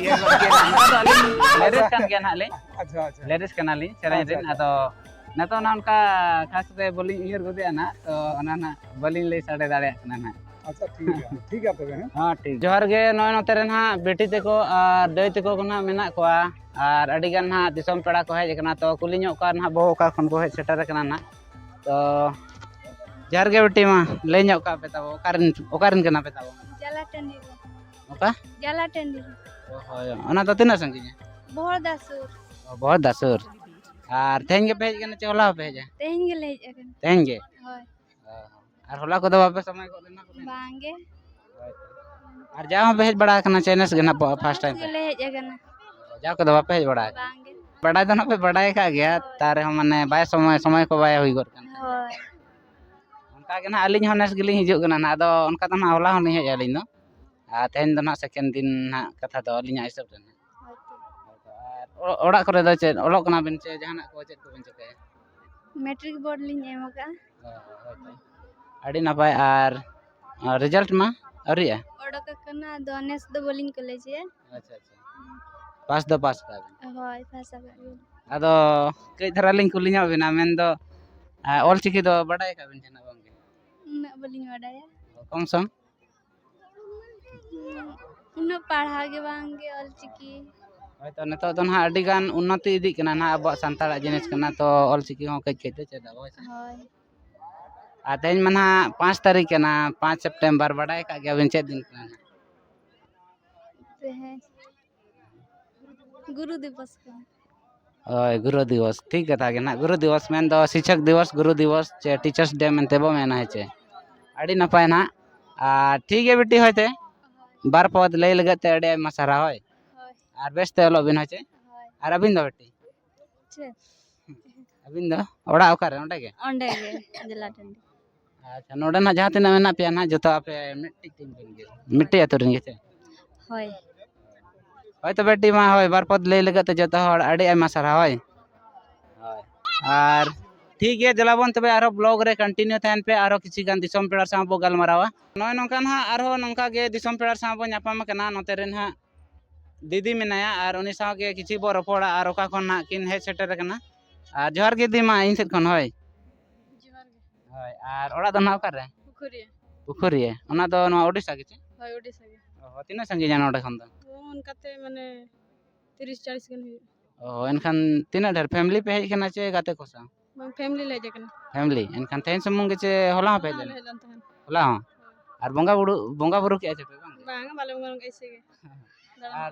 ᱤᱭᱟᱹ ᱜᱚᱫ ᱠᱮᱫᱟ᱾ ᱱᱚᱣᱟ ᱫᱚ ᱟᱹᱞᱤᱧ ᱞᱮᱨᱤᱥ ᱠᱟᱱ ᱜᱮᱭᱟ ᱱᱟᱦᱟᱜ ᱞᱤᱧ᱾ ᱟᱪᱪᱷᱟ, ᱟᱪᱪᱷᱟ᱾ ᱞᱮᱨᱤᱥ ᱠᱟᱱᱟᱞᱤᱧ ᱥᱮᱨᱮᱧ ᱟᱪᱪᱷᱟ, ᱨᱮᱱ᱾ ᱟᱪᱪᱷᱟ᱾ ᱟᱫᱚ ᱱᱤᱛᱚᱜ ᱚᱱᱮ ᱚᱱᱠᱟ ᱠᱷᱟᱥ ᱛᱮ ᱵᱟᱹᱞᱤᱧ ᱩᱭᱦᱟᱹᱨ ᱜᱚᱫᱮᱜᱼᱟ ᱱᱟᱦᱟᱜ, ᱛᱚ ᱚᱱᱟ ᱱᱟᱦᱟᱜ ᱵᱟᱹᱞᱤᱧ ᱞᱟᱹᱭ ᱥᱟᱰᱮ ᱫᱟᱲᱮᱭᱟᱜ ᱠᱟᱱᱟ ᱱᱟᱦᱟᱜ᱾ ᱟᱪᱪᱷᱟ, ᱴᱷᱤᱠ ᱜᱮᱭᱟ, ᱴᱷᱤᱠ ᱜᱮᱭᱟ ᱛᱚᱵᱮ, ᱦᱮᱸ᱾ ᱦᱚᱸ, ᱴᱷᱤᱠ᱾ ᱡᱚᱦᱟᱨ ᱜᱮ ᱱᱚᱜᱼᱚᱭ ᱱᱚᱛᱮ ᱨᱮ ᱱᱟᱦᱟᱜ ᱵᱤᱴᱤ ᱛᱟᱠᱚ ᱟᱨ ᱫᱟᱹᱭ ᱛᱟᱠᱚ ᱠᱚ ᱱᱟᱦᱟᱜ ᱢᱮᱱᱟᱜ ᱠᱚᱣᱟ, ᱟᱨ ᱟᱹᱰᱤ ᱜᱟᱱ ᱱᱟᱦᱟᱜ ᱫᱤᱥᱚᱢ ᱯᱮᱲᱟ ᱠᱚ ᱦᱮᱡ ᱟᱠᱟᱱᱟ, ᱛᱚ ᱠᱩᱞᱤ ᱧᱚᱜ ᱠᱚᱣᱟ ᱱᱟᱦᱟᱜ ᱵᱚᱦᱩ ᱚᱠᱟ ᱠᱷᱚᱱ ᱠᱚ ᱦᱮᱡ ᱥᱮᱴᱮᱨ ᱟᱠᱟᱱᱟ ᱱᱟᱦᱟᱜ᱾ ᱛᱚ ᱡᱚᱦᱟᱨ ᱜᱮ ᱵᱤᱴᱤ, ᱢᱟ ᱞᱟᱹᱭ ᱧᱚᱜ ᱠᱟᱜ ᱯᱮ ᱛᱟᱵᱚ, ᱚᱠᱟᱨᱮᱱ, ᱚᱠᱟᱨᱮᱱ ᱠᱟᱱᱟ ᱯᱮ ᱛᱟᱵᱚ? ᱡᱟᱞᱟ ᱴᱟᱺᱰᱤ ᱨᱮ᱾ ᱚᱠᱟ? ᱡᱟᱞᱟ ᱴᱟᱺᱰᱤ ᱨᱮ᱾ ᱚ, ᱦᱳᱭ, ᱚᱱᱟ ᱫᱚ ᱛᱤᱱᱟᱹᱜ ᱥᱟᱺᱜᱤᱧᱟ? ᱵᱚᱦᱚᱲᱫᱟ ᱥᱩᱨ᱾ ᱚ, ᱵᱚᱦᱚᱲᱫᱟ ᱥᱩᱨ᱾ ᱟᱨ ᱛᱮᱦᱮᱧ ᱜᱮᱯᱮ ᱦᱮᱡ ᱟᱠᱟᱱᱟ ᱪᱮ ᱦᱚᱞᱟ ᱦᱚᱸᱯᱮ ᱦᱮᱡ ᱟᱠᱟᱱᱟ? ᱛᱮᱦᱮᱧ ᱜᱮᱞᱮ ᱦᱮᱡ ᱟᱠᱟᱱᱟ᱾ ᱛᱮᱦᱮᱧ ᱜᱮ? ᱦᱳᱭ᱾ ᱚ, ᱟᱨ ᱦᱚᱞᱟ ᱠᱚᱫᱚ ᱵᱟᱯᱮ ᱥᱚᱢᱚᱭ ᱜᱚᱫ ᱞᱮᱱᱟ ᱯᱟᱞᱮ? ᱵᱟᱝ ᱜᱮ᱾ ᱦᱳᱭ᱾ ᱟᱨ ᱡᱟᱣ ᱦᱚᱸᱯᱮ ᱦᱮᱡ ᱵᱟᱲᱟ ᱟᱠᱟᱱᱟ ᱪᱮ ᱱᱮᱥ ᱜᱮ ᱱᱟᱦᱟᱜ ᱯᱷᱟᱥᱴ ᱴᱟᱭᱤᱢ ᱯᱮ? ᱜᱮᱞᱮ ᱦᱮᱡ ᱟᱠᱟᱱᱟ᱾ ᱡᱟᱣ ᱠᱚᱫᱚ ᱵᱟᱯᱮ ᱦᱮᱡ ᱵᱟᱲᱟ ᱟᱠᱟᱱᱟ? ᱵᱟᱝ ᱜᱮ᱾ ᱵᱟᱰᱟᱭ ᱫᱚ ᱱᱟᱦᱟᱜ ᱯᱮ ᱵᱟᱰᱟᱭ ᱟᱠᱟᱫ ᱜᱮᱭᱟ, ᱦᱳᱭ᱾ ᱛᱟᱣ ᱨᱮᱦᱚᱸ ᱢᱟᱱᱮ ᱵᱟᱭ ᱥᱚᱢᱚᱭ, ᱥᱚᱢᱚᱭ ᱠᱚ ᱵᱟᱭ ᱦᱩᱭ ᱜᱚᱫ ᱠᱟᱱ ᱛᱟᱦᱮᱸᱫ᱾ ᱦᱳᱭ᱾ ᱚᱱᱠᱟ ᱜᱮ ᱱᱟᱦᱟᱜ ᱟᱹᱞᱤᱧ ᱦᱚᱸ ᱱᱮᱥ ᱜᱮᱞᱤᱧ ᱦᱤᱡᱩᱜ ᱠᱟᱱᱟ ᱱᱟᱦᱟᱜ, ᱟᱫᱚ ᱚᱱᱠᱟ ᱫᱚ ᱱᱟᱦᱟᱜ ᱦᱚᱞᱟ ᱦᱚᱸᱞᱤᱧ ᱦᱮᱡ ᱟᱹᱞᱤᱧ ᱫᱚ, ᱟᱨ ᱛᱮᱦᱮᱧ ᱫᱚ ᱱᱟᱦᱟᱜ ᱥᱮᱠᱮᱱᱰ ᱫᱤᱱ ᱱᱟᱦᱟᱜ ᱠᱟᱛᱷᱟ ᱫᱚ ᱟᱹᱞᱤᱧᱟᱜ ᱦᱤᱥᱟᱹᱵ ᱛᱮ ᱱᱟᱦᱟᱜ᱾ ᱦᱳᱭᱛᱚ᱾ ᱟᱨ ᱚ-, ᱚᱲᱟᱜ ᱠᱚᱨᱮ ᱫᱚ ᱪᱮᱫ ᱚᱞᱚᱜ ᱠᱟᱱᱟ ᱵᱤᱱ ᱪᱮ ᱡᱟᱦᱟᱱᱟᱜ ᱠᱚ ᱪᱮᱫ ᱠᱚᱵᱤᱱ ᱪᱤᱠᱟᱹᱭᱟ? ᱢᱮᱴᱨᱤᱠ ᱵᱳᱨᱰ ᱞᱤᱧ ᱮᱢ ᱟᱠᱟᱫᱼᱟ᱾ ᱚ, ᱦᱳᱭᱛᱚ᱾ ᱟᱹᱰᱤ ᱱᱟᱯᱟᱭ᱾ ᱟᱨ, ᱟᱨ ᱨᱮᱡᱟᱞᱴ ᱢᱟ ᱟᱹᱣᱨᱤᱭᱟᱜᱼᱟ? ᱚᱰᱚᱠ ᱟᱠᱟᱱᱟ, ᱟᱫᱚ ᱱᱮᱥ ᱫᱚ ᱵᱟᱹᱞᱤᱧ ᱠᱚᱞᱮᱡᱮᱜᱼᱟ᱾ ᱟᱪᱪᱷᱟ, ᱟᱪᱪᱷᱟ᱾ ᱯᱟᱥ ᱫᱚ ᱯᱟᱥ ᱠᱟᱜᱼᱟ ᱵᱤᱱ? ᱦᱳᱭ, ᱯᱟᱥ ᱟᱠᱟᱫ ᱜᱮ᱾ ᱟᱫᱚ ᱠᱟᱹᱡ ᱫᱷᱟᱨᱟ ᱞᱤᱧ ᱠᱩᱞᱤ ᱧᱚᱜ ᱵᱤᱱᱟ, ᱢᱮᱱᱫᱚ, ᱟ, ᱚᱞ ᱪᱤᱠᱤ ᱫᱚ ᱵᱟᱰᱟᱭ ᱟᱠᱟᱫ ᱵᱤᱱ ᱪᱮ ᱱᱟᱜ ᱵᱟᱝᱜᱮ? ᱩᱱᱟᱹᱜ ᱵᱟᱹᱞᱤᱧ ᱵᱟᱰᱟᱭᱟ᱾ ᱠᱚᱢ ᱥᱚᱢ? ᱩᱱᱟᱹᱜ ᱯᱟᱲᱦᱟᱣ ᱜᱮ ᱵᱟᱝ ᱜᱮ ᱚᱞᱪᱤᱠᱤ᱾ ᱦᱳᱭᱛᱚ, ᱱᱤᱛᱚᱜ ᱫᱚ ᱱᱟᱦᱟᱜ ᱟᱹᱰᱤ ᱜᱟᱱ ᱩᱱᱱᱚᱛᱤ ᱤᱫᱤᱜ ᱠᱟᱱᱟ ᱱᱟᱦᱟᱜ, ᱟᱵᱚᱣᱟᱜ ᱥᱟᱱᱛᱟᱲᱟᱜ ᱡᱤᱱᱤᱥ ᱠᱟᱱᱟ, ᱛᱚ ᱚᱞᱪᱤᱠᱤ ᱦᱚᱸ ᱠᱟᱹᱡ ᱠᱟᱹᱡ ᱫᱚ ᱪᱮᱫ ᱟᱵᱚ, ᱦᱳᱭ ᱥᱮ? ᱦᱳᱭ᱾ ᱟᱨ ᱛᱮᱦᱮᱧ ᱢᱟ ᱱᱟᱦᱟᱜ ᱯᱟᱸᱪ ᱛᱟᱹᱨᱤᱠᱷ ᱠᱟᱱᱟ, ᱯᱟᱸᱪ ᱥᱮᱯᱴᱮᱢᱵᱟᱨ, ᱵᱟᱰᱟᱭ ᱟᱠᱟᱫ ᱜᱮᱭᱟᱵᱤᱱ ᱪᱮᱫ ᱫᱤᱱ ᱠᱟᱱᱟ ᱱᱟᱦᱟᱜ? ᱛᱮᱦᱮᱧ ᱜᱩᱨᱩ ᱫᱤᱵᱚᱥ ᱠᱟᱱᱟ᱾ ᱦᱳᱭ, ᱜᱩᱨᱩ ᱫᱤᱵᱚᱥ, ᱴᱷᱤᱠ ᱠᱟᱛᱷᱟ ᱜᱮ ᱱᱟᱦᱟᱜ᱾ ᱜᱩᱨᱩ ᱫᱤᱵᱚᱥ ᱢᱮᱱᱫᱚ ᱥᱤᱠᱪᱷᱚᱠ ᱫᱤᱵᱚᱥ, ᱜᱩᱨᱩ ᱫᱤᱵᱚᱥ ᱪᱮ ᱴᱤᱪᱟᱨᱥ ᱰᱮ ᱢᱮᱱᱛᱮ ᱵᱚ ᱢᱮᱱᱟ, ᱦᱮᱸ ᱪᱮ? ᱟᱹᱰᱤ ᱱᱟᱯᱟᱭ ᱱᱟᱦᱟᱜ᱾ ᱟᱨ ᱴᱷᱤᱠ ᱜᱮᱭᱟ ᱵᱤᱴᱤ, ᱦᱳᱭ ᱛᱮ ᱵᱟᱨ ᱯᱚᱫ ᱞᱟᱹᱭ ᱞᱟᱹᱜᱤᱫ ᱛᱮ ᱟᱹᱰᱤ ᱟᱭᱢᱟ ᱥᱟᱨᱦᱟᱣ, ᱦᱳᱭ᱾ ᱦᱳᱭ᱾ ᱟᱨ ᱵᱮᱥ ᱛᱮ ᱚᱞᱚᱜ ᱵᱤᱱ, ᱦᱳᱭ ᱪᱮ? ᱦᱳᱭ᱾ ᱟᱨ ᱟᱹᱵᱤᱱ ᱫᱚ ᱵᱤᱴᱤ? ᱪᱮᱫ? ᱟᱹᱵᱤᱱ ᱫᱚ ᱚᱲᱟᱜ ᱚᱠᱟᱨᱮ, ᱚᱸᱰᱮ ᱜᱮ? ᱚᱸᱰᱮ ᱜᱮ, ᱡᱮᱞᱟ ᱴᱟᱺᱰᱤ᱾ ᱟᱪᱪᱷᱟ, ᱱᱚᱰᱮ ᱱᱟᱜ ᱡᱟᱦᱟᱸ ᱛᱤᱱᱟᱹᱜ ᱢᱮᱱᱟᱜ ᱯᱮᱭᱟ ᱱᱟᱜ, ᱡᱚᱛᱚ ᱟᱯᱮ ᱢᱤᱫᱴᱤᱡ ᱴᱤᱢ ᱨᱮᱱ ᱜᱮ, ᱢᱤᱫᱴᱤᱡ ᱟᱹᱛᱩ ᱨᱮᱱ ᱜᱮ ᱥᱮ? ᱦᱳᱭ᱾ ᱦᱳᱭ ᱛᱚᱵᱮ ᱴᱤᱢ, ᱦᱳᱭ, ᱵᱟᱨ ᱯᱚᱫ ᱞᱟᱹᱭ ᱞᱟᱹᱜᱤᱫ ᱛᱮ ᱡᱚᱛᱚ ᱦᱚᱲ ᱟᱹᱰᱤ ᱟᱭᱢᱟ ᱥᱟᱨᱦᱟᱣ, ᱦᱳᱭ᱾ ᱦᱳᱭ᱾ ᱟᱨ ᱴᱷᱤᱠ ᱜᱮᱭᱟ, ᱫᱮᱞᱟ ᱵᱚᱱ ᱛᱚᱵᱮ ᱟᱨᱦᱚᱸ ᱵᱞᱚᱜ ᱨᱮ ᱠᱚᱱᱴᱤᱱᱤᱭᱩ ᱛᱟᱦᱮᱱ ᱯᱮ, ᱟᱨᱦᱚᱸ ᱠᱤᱪᱷᱩ ᱜᱟᱱ ᱫᱤᱥᱚᱢ ᱯᱮᱲᱟ ᱥᱟᱶ ᱵᱚ ᱜᱟᱞᱢᱟᱨᱟᱣᱟ᱾ ᱱᱚᱜᱼᱚᱭ ᱱᱚᱝᱠᱟ ᱱᱟᱦᱟᱜ ᱟᱨᱦᱚᱸ ᱱᱚᱝᱠᱟ ᱜᱮ ᱫᱤᱥᱚᱢ ᱯᱮᱲᱟ ᱥᱟᱶ ᱵᱚ ᱧᱟᱯᱟᱢ ᱠᱟᱱᱟ᱾ ᱱᱚᱛᱮ ᱨᱮ ᱱᱟᱦᱟᱜ ᱫᱤᱫᱤ ᱢᱮᱱᱟᱭᱟ ᱟᱨ ᱩᱱᱤ ᱥᱟᱶ ᱜᱮ ᱠᱤᱪᱷᱩ ᱵᱚ ᱨᱚᱯᱚᱲᱟ ᱟᱨ ᱚᱠᱟ ᱠᱷᱚᱱ ᱱᱟᱦᱟᱜ ᱠᱤᱱ ᱦᱮᱡ ᱥᱮᱴᱮᱨ ᱟᱠᱟᱱᱟ᱾ ᱟᱨ ᱡᱚᱦᱟᱨ ᱜᱮ ᱫᱤ ᱢᱟ ᱤᱧ ᱥᱮᱫ ᱠᱷᱚᱱ, ᱦᱳᱭ᱾ ᱡᱚᱦᱟᱨ ᱜᱮ᱾ ᱦᱳᱭ, ᱟᱨ ᱚᱲᱟᱜ ᱫᱚ ᱱᱟᱦᱟᱜ ᱚᱠᱟᱨᱮ? ᱯᱩᱠᱷᱩᱨᱤᱭᱟᱹ᱾ ᱯᱩᱠᱷᱩᱨᱤᱭᱟᱹ, ᱚᱱᱟ ᱫᱚ ᱱᱚᱣᱟ ᱳᱰᱤᱥᱟ ᱜᱮ ᱪᱮ? ᱦᱳᱭ, ᱳᱰᱤᱥᱟ ᱜᱮ᱾ ᱚ, ᱛᱤᱱᱟᱹᱜ ᱥᱟᱺᱜᱤᱧᱟ ᱱᱚᱰᱮ ᱠᱷᱚᱱ ᱫᱚ? ᱚ, ᱚᱱᱠᱟᱛᱮ ᱢᱟᱱᱮ ᱛᱤᱨᱤᱥ ᱪᱟᱞᱤᱥ ᱜᱟᱱ ᱦᱩᱭᱩᱜᱼᱟ᱾ ᱚ, ᱮᱱᱠᱷᱟᱱ ᱛᱤᱱᱟᱹᱜ ᱰᱷᱮᱨ ᱯᱷᱮᱢᱤᱞᱤ ᱯᱮ ᱦᱮᱡ ᱟᱠᱟᱱᱟ ᱪᱮ ᱜᱟᱛᱮ ᱠᱚ ᱥᱟᱶ? ᱵᱟᱝ, ᱯᱷᱮᱢᱤᱞᱤ ᱞᱮ ᱦᱮᱡ ᱟᱠᱟᱱᱟ᱾ ᱯᱷᱮᱢᱤᱞᱤ, ᱮᱱᱠᱷᱟᱱ ᱛᱮᱦᱮᱧ ᱥᱩᱢᱩᱝ ᱜᱮ ᱪᱮ ᱦᱚᱞᱟ ᱦᱚᱸ ᱯᱮ ᱦᱮᱡ ᱦᱚᱞᱟ ᱞᱮᱱᱟ? ᱞᱮ ᱦᱮᱡ ᱞᱮᱱ ᱛᱟᱦᱮᱸᱱ᱾ ᱦᱚᱞᱟ ᱦᱚᱸ? ᱦᱳᱭ᱾ ᱟᱨ ᱵᱚᱸᱜᱟ ᱵᱩᱨᱩ, ᱵᱚᱸᱜᱟ ᱵᱩᱨᱩ ᱠᱮᱜᱼᱟ ᱪᱮ ᱯᱮ ᱵᱟᱝ? ᱵᱟᱝ, ᱵᱟᱞᱮ ᱵᱚᱸᱜᱟ ᱵᱩᱨᱩ ᱠᱮᱜᱼᱟ, ᱮᱭᱥᱮ ᱜᱮ᱾ ᱫᱟᱬᱟᱱ ᱟᱨ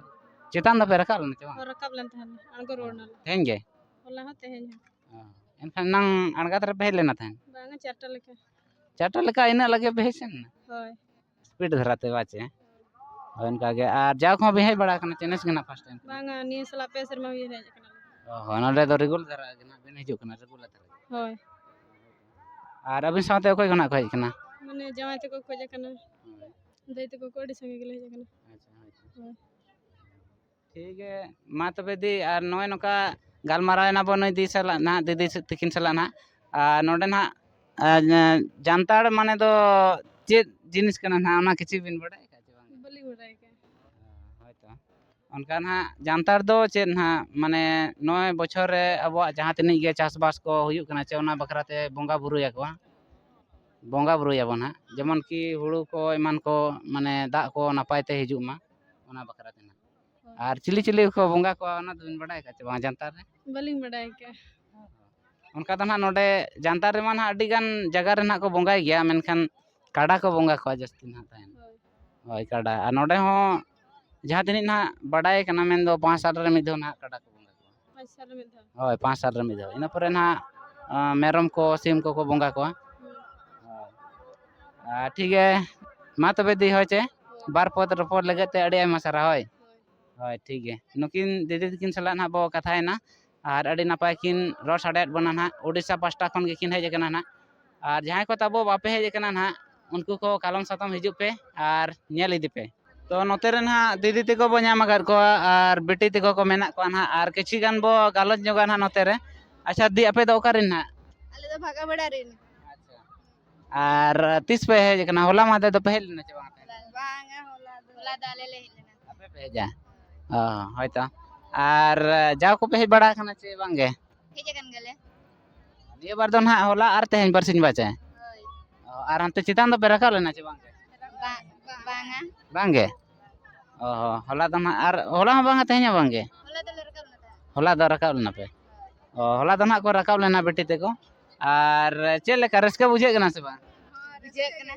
ᱪᱮᱛᱟᱱ ᱫᱚᱯᱮ ᱨᱟᱠᱟᱵ ᱞᱮᱱᱟ ᱪᱮ ᱵᱟᱝ? ᱨᱟᱠᱟᱵ ᱞᱮᱱ ᱛᱟᱦᱮᱸᱱ, ᱟᱬᱜᱚ ᱨᱩᱣᱟᱹᱲ ᱱᱟᱞᱮ᱾ ᱛᱮᱦᱮᱧ ᱜᱮ? ᱦᱚᱞᱟ ᱦᱚᱸ ᱛᱮᱦᱮᱧ ᱦᱚᱸ᱾ ᱚ, ᱮᱱᱠᱷᱟᱱ ᱮᱱᱟᱝ ᱟᱬᱜᱟᱛ ᱨᱮᱯᱮ ᱦᱮᱡ ᱞᱮᱱᱟ ᱛᱟᱦᱮᱸᱫ? ᱵᱟᱝᱟ, ᱪᱟᱨᱴᱟ ᱞᱮᱠᱟ᱾ ᱪᱟᱨᱴᱟ ᱞᱮᱠᱟ ᱤᱱᱟᱹᱜ ᱞᱟᱜᱮ ᱯᱮ ᱦᱮᱡ ᱥᱮᱱ ᱮᱱᱟ? ᱦᱳᱭ᱾ ᱥᱯᱤᱰ ᱫᱷᱟᱨᱟ ᱛᱮ ᱵᱟᱪᱮ? ᱦᱳᱭ, ᱚᱱᱠᱟ ᱜᱮ᱾ ᱟᱨ ᱡᱟᱣ ᱠᱚᱦᱚᱸ ᱵᱤᱱ ᱦᱮᱡ ᱵᱟᱲᱟ ᱟᱠᱟᱱᱟ ᱪᱮ ᱱᱮᱥ ᱜᱮ ᱱᱟᱜ ᱯᱷᱟᱥᱴ ᱴᱟᱭᱤᱢ? ᱵᱟᱝᱟ, ᱱᱤᱭᱟᱹ ᱥᱟᱞᱟᱜ ᱯᱮ ᱥᱮᱨᱢᱟ ᱦᱩᱭ ᱦᱮᱡ ᱟᱠᱟᱱᱟ᱾ ᱚ ᱦᱚᱸ, ᱱᱚᱰᱮ ᱫᱚ ᱨᱮᱜᱩᱞᱟᱨ ᱫᱷᱟᱨᱟ ᱜᱮ ᱱᱟᱜ ᱵᱤᱱ ᱦᱤᱡᱩᱜ ᱠᱟᱱᱟ, ᱨᱮᱜᱩᱞᱟᱨ ᱫᱷᱟᱨᱟ ᱜᱮ᱾ ᱦᱳᱭ᱾ ᱟᱨ ᱟᱹᱵᱤᱱ ᱥᱟᱶᱛᱮ ᱚᱠᱚᱭ ᱠᱚ ᱱᱟᱜ ᱠᱚ ᱦᱮᱡ ᱟᱠᱟᱱᱟ? ᱢᱟᱱᱮ ᱡᱟᱶᱟᱭ ᱛᱟᱠᱚ ᱠᱚ ᱦᱮᱡ ᱟᱠᱟᱱᱟ᱾ ᱦᱳᱭ᱾ ᱫᱟᱹᱭ ᱛᱟᱠᱚ ᱠᱚ ᱟᱹᱰᱤ ᱥᱟᱸᱜᱮ ᱜᱮᱞᱮ ᱦᱮᱡ ᱟᱠᱟᱱᱟ᱾ ᱟᱪᱪᱷᱟ, ᱟᱪᱪᱷᱟ᱾ ᱦᱳᱭ᱾ ᱴᱷᱤᱠ ᱜᱮ, ᱢᱟ ᱛᱚᱵᱮ ᱫᱤ, ᱟᱨ ᱱᱚᱜᱼᱚᱭ ᱱᱚᱝᱠᱟ ᱜᱟᱞᱢᱟᱨᱟᱣ ᱮᱱᱟ ᱵᱚᱱ ᱱᱩᱭ ᱫᱤ ᱥᱟᱞᱟᱜ ᱱᱟᱦᱟᱜ, ᱫᱤᱫᱤ ᱥᱮ-, ᱛᱤᱠᱤᱱ ᱥᱟᱞᱟᱜ ᱱᱟᱦᱟᱜ᱾ ᱟᱨ ᱱᱚᱰᱮ ᱱᱟᱦᱟᱜ, ᱟᱨ, ᱡᱟᱱᱛᱟᱲ ᱢᱟᱱᱮ ᱫᱚ ᱪᱮᱫ ᱡᱤᱱᱤᱥ ᱠᱟᱱᱟ ᱱᱟᱦᱟᱜ, ᱚᱱᱟ ᱠᱤᱪᱷᱩ ᱵᱤᱱ ᱵᱟᱰᱟᱭ ᱟᱠᱟᱫ ᱪᱮ ᱵᱟᱝ? ᱵᱟᱹᱞᱤᱧ ᱵᱟᱰᱟᱭ ᱟᱠᱟᱫᱼᱟ᱾ ᱦᱳᱭ ᱛᱚ᱾ ᱚᱱᱠᱟ ᱱᱟᱦᱟᱜ ᱡᱟᱱᱛᱟᱲ ᱫᱚ ᱪᱮᱫ ᱱᱟᱦᱟᱜ, ᱢᱟᱱᱮ ᱱᱚᱜᱼᱚᱭ ᱵᱚᱪᱷᱚᱨ ᱨᱮ ᱟᱵᱚᱣᱟᱜ ᱡᱟᱦᱟᱸ ᱛᱤᱱᱟᱹᱜ ᱜᱮ ᱪᱟᱥᱵᱟᱥ ᱠᱚ ᱦᱩᱭᱩᱜ ᱠᱟᱱᱟ ᱪᱮ, ᱚᱱᱟ ᱵᱟᱠᱷᱨᱟ ᱛᱮ ᱵᱚᱸᱜᱟ ᱵᱩᱨᱩᱭᱟᱠᱚ, ᱵᱚᱸᱜᱟ ᱵᱩᱨᱩᱭᱟᱵᱚᱱ ᱦᱟᱸᱜ᱾ ᱡᱮᱢᱚᱱ ᱠᱤ ᱦᱩᱲᱩ ᱠᱚ ᱮᱢᱟᱱ ᱠᱚ, ᱢᱟᱱᱮ ᱫᱟᱜ ᱠᱚ ᱱᱟᱯᱟᱭ ᱛᱮ ᱦᱤᱡᱩᱜ ᱢᱟ, ᱚᱱᱟ ᱵᱟᱠᱷᱨᱟ ᱛᱮ ᱱᱟᱦᱟᱜ᱾ ᱦᱳᱭ᱾ ᱟᱨ ᱪᱤᱞᱤ ᱪᱤᱞᱤ ᱠᱚ ᱵᱚᱸᱜᱟ ᱠᱚᱣᱟ, ᱚᱱᱟ ᱫᱚᱵᱤᱱ ᱵᱟᱰᱟᱭ ᱟᱠᱟᱫ ᱪᱮ ᱵᱟᱝ ᱡᱟᱱᱛᱟᱲ ᱨᱮ? ᱵᱟᱹᱞᱤᱧ ᱵᱟᱰᱟᱭ ᱟᱠᱟᱫᱼᱟ᱾ ᱚᱱᱠᱟ ᱫᱚ ᱱᱟᱦᱟᱜ ᱱᱚᱰᱮ ᱡᱟᱱᱛᱟᱲ ᱨᱮᱢᱟ ᱱᱟᱦᱟᱜ ᱟᱹᱰᱤ ᱜᱟᱱ ᱡᱟᱭᱜᱟ ᱨᱮ ᱱᱟᱦᱟᱜ ᱠᱚ ᱵᱚᱸᱜᱟᱭ ᱜᱮᱭᱟ, ᱢᱮᱱᱠᱷᱟᱱ ᱠᱟᱰᱟ ᱠᱚ ᱵᱚᱸᱜᱟ ᱠᱚᱣᱟ ᱡᱟᱹᱥᱛᱤ ᱱᱟᱦᱟᱜ ᱛᱟᱦᱮᱱ᱾ ᱦᱳᱭ᱾ ᱦᱳᱭ, ᱠᱟᱰᱟ᱾ ᱟᱨ ᱱᱚᱰᱮ ᱦᱚᱸ ᱡᱟᱦᱟᱸ ᱛᱤᱱᱟᱹᱜ ᱱᱟᱦᱟᱜ ᱵᱟᱰᱟᱭ ᱠᱟᱱᱟ, ᱢᱮᱱᱫᱚ ᱯᱟᱸᱪ ᱥᱟᱞ ᱨᱮ ᱢᱤᱫ ᱫᱷᱟᱣ ᱱᱟᱦᱟᱜ ᱠᱟᱰᱟ ᱠᱚ ᱵᱚᱸᱜᱟ ᱠᱚᱣᱟ᱾ ᱯᱟᱸᱪ ᱥᱟᱞ ᱨᱮ ᱢᱤᱫ ᱫᱷᱟᱣ? ᱦᱳᱭ, ᱯᱟᱸᱪ ᱥᱟᱞ ᱨᱮ ᱢᱤᱫ ᱫᱷᱟᱣ᱾ ᱤᱱᱟᱹ ᱯᱚᱨᱮ ᱱᱟᱦᱟᱜ, ᱟᱸ, ᱢᱮᱨᱚᱢ ᱠᱚ, ᱥᱤᱢ ᱠᱚᱠᱚ ᱵᱚᱸᱜᱟ ᱠᱚᱣᱟ᱾ ᱦᱩᱸ᱾ ᱦᱳᱭ᱾ ᱟᱨ ᱴᱷᱤᱠ ᱜᱮ, ᱢᱟ ᱛᱚᱵᱮ ᱫᱤ, ᱦᱳᱭ ᱪᱮ? ᱦᱳᱭ᱾ ᱵᱟᱨ ᱯᱚᱫ ᱨᱚᱯᱚᱲ ᱞᱟᱹᱜᱤᱫ ᱛᱮ ᱟᱹᱰᱤ ᱟᱭᱢᱟ ᱥᱟᱨᱦᱟᱣ, ᱦᱳᱭ᱾ ᱦᱳᱭ᱾ ᱦᱳᱭ, ᱴᱷᱤᱠ ᱜᱮ᱾ ᱱᱩᱠᱤᱱ ᱫᱤᱫᱤ ᱛᱟᱹᱠᱤᱱ ᱥᱟᱞᱟᱜ ᱱᱟᱦᱟᱜ ᱵᱚ ᱠᱟᱛᱷᱟᱭᱮᱱᱟ᱾ ᱟᱨ ᱟᱹᱰᱤ ᱱᱟᱯᱟᱭ ᱠᱤᱱ ᱨᱚᱲ ᱥᱟᱰᱮᱭᱟᱫ ᱵᱚᱱᱟ ᱱᱟᱦᱟᱜ᱾ ᱳᱰᱤᱥᱟ ᱯᱟᱦᱴᱟ ᱠᱷᱚᱱ ᱜᱮᱠᱤᱱ ᱦᱮᱡ ᱟᱠᱟᱱᱟ ᱱᱟᱦᱟᱜ᱾ ᱟᱨ ᱡᱟᱦᱟᱸᱭ ᱠᱚ ᱛᱟᱵᱚ ᱵᱟᱯᱮ ᱦᱮᱡ ᱟᱠᱟᱱᱟ ᱱᱟᱦᱟᱜ, ᱩᱱᱠᱩ ᱠᱚ ᱠᱟᱞᱚᱢ ᱥᱟᱛᱚᱢ ᱦᱤᱡᱩᱜ ᱯᱮ ᱟᱨ ᱧᱮᱞ ᱤᱫᱤ ᱯᱮ᱾ ᱛᱚ, ᱱᱚᱛᱮ ᱨᱮ ᱱᱟᱦᱟᱜ ᱫᱤᱫᱤ ᱛᱟᱠᱚ ᱵᱚ ᱧᱟᱢ ᱟᱠᱟᱫ ᱠᱚᱣᱟ ᱟᱨ ᱵᱤᱴᱤ ᱛᱟᱠᱚ ᱠᱚ ᱢᱮᱱᱟᱜ ᱠᱚᱣᱟ ᱱᱟᱦᱟᱜ, ᱟᱨ ᱠᱤᱪᱷᱤ ᱜᱟᱱ ᱵᱚ ᱜᱟᱞᱚᱪ ᱧᱚᱜᱟ ᱱᱟᱦᱟᱜ ᱱᱚᱛᱮ ᱨᱮ᱾ ᱟᱪᱪᱷᱟ ᱫᱤ, ᱟᱯᱮ ᱫᱚ ᱚᱠᱟ ᱨᱮᱱ ᱱᱟᱦᱟᱜ? ᱟᱞᱮ ᱫᱚ ᱵᱷᱟᱜᱟᱵᱟᱲᱟ ᱨᱮᱱ᱾ ᱟᱪᱪᱷᱟ᱾ ᱟᱨ ᱛᱤᱥ ᱯᱮ ᱦᱮᱡ ᱟᱠᱟᱱᱟ? ᱦᱚᱞᱟ ᱢᱟᱦᱫᱮᱨ ᱫᱚᱯᱮ ᱦᱮᱡ ᱞᱮᱱᱟ ᱪᱮ ᱵᱟᱝ? ᱵᱟᱝᱟ, ᱦᱚᱞᱟ ᱫᱚ ᱦᱚᱞᱟ ᱫᱚ ᱟᱞᱮ ᱞᱮ ᱦᱮᱡ ᱞᱮᱱᱟ᱾ ᱟᱯᱮ ᱯᱮ ᱦᱮᱡᱟ? ᱚ, ᱦᱳᱭᱛᱚ᱾ ᱟᱨ ᱡᱟᱣ ᱠᱚᱯᱮ ᱦᱮᱡ ᱵᱟᱲᱟ ᱟᱠᱟᱱᱟ ᱪᱮ ᱵᱟᱝ ᱜᱮ? ᱦᱮᱡ ᱟᱠᱟᱱ ᱜᱮᱭᱟᱞᱮ᱾ ᱱᱤᱭᱟᱹ ᱵᱟᱨ ᱫᱚ ᱱᱟᱦᱟᱜ ᱦᱚᱞᱟ ᱟᱨ ᱛᱮᱦᱮᱧ ᱵᱟᱨᱥᱤᱧ ᱵᱟᱪᱮ? ᱦᱳᱭ᱾ ᱚ, ᱟᱨ ᱦᱟᱱᱛᱮ ᱪᱮᱛᱟᱱ ᱫᱚᱯᱮ ᱨᱟᱠᱟᱵ ᱞᱮᱱᱟ ᱪᱮ ᱵᱟᱝ? ᱵᱟ-, ᱵᱟᱝᱟ᱾ ᱵᱟᱝ ᱜᱮ? ᱚ ᱦᱚᱸ, ᱦᱚᱞᱟ ᱫᱚ ᱱᱟᱦᱟᱜ, ᱟᱨ ᱦᱚᱞᱟ ᱦᱚᱸ ᱵᱟᱝᱟ, ᱛᱮᱦᱮᱧ ᱦᱚᱸ ᱵᱟᱝ ᱜᱮ? ᱦᱚᱞᱟ ᱫᱚᱞᱮ ᱨᱟᱠᱟᱵ ᱞᱮᱱᱟ ᱛᱟᱦᱮᱸᱫ᱾ ᱦᱚᱞᱟ ᱫᱚ ᱨᱟᱠᱟᱵ ᱞᱮᱱᱟ ᱯᱮ? ᱚ, ᱦᱚᱞᱟ ᱫᱚ ᱱᱟᱦᱟᱜ ᱠᱚ ᱨᱟᱠᱟᱵ ᱞᱮᱱᱟ ᱵᱤᱴᱤ ᱛᱟᱠᱚ᱾ ᱟᱨ ᱪᱮᱫ ᱞᱮᱠᱟ ᱨᱟᱹᱥᱠᱟᱹ ᱵᱩᱡᱷᱟᱹᱜ ᱠᱟᱱᱟ ᱥᱮ ᱵᱟᱝ? ᱵᱩᱡᱷᱟᱹᱜ ᱠᱟᱱᱟ᱾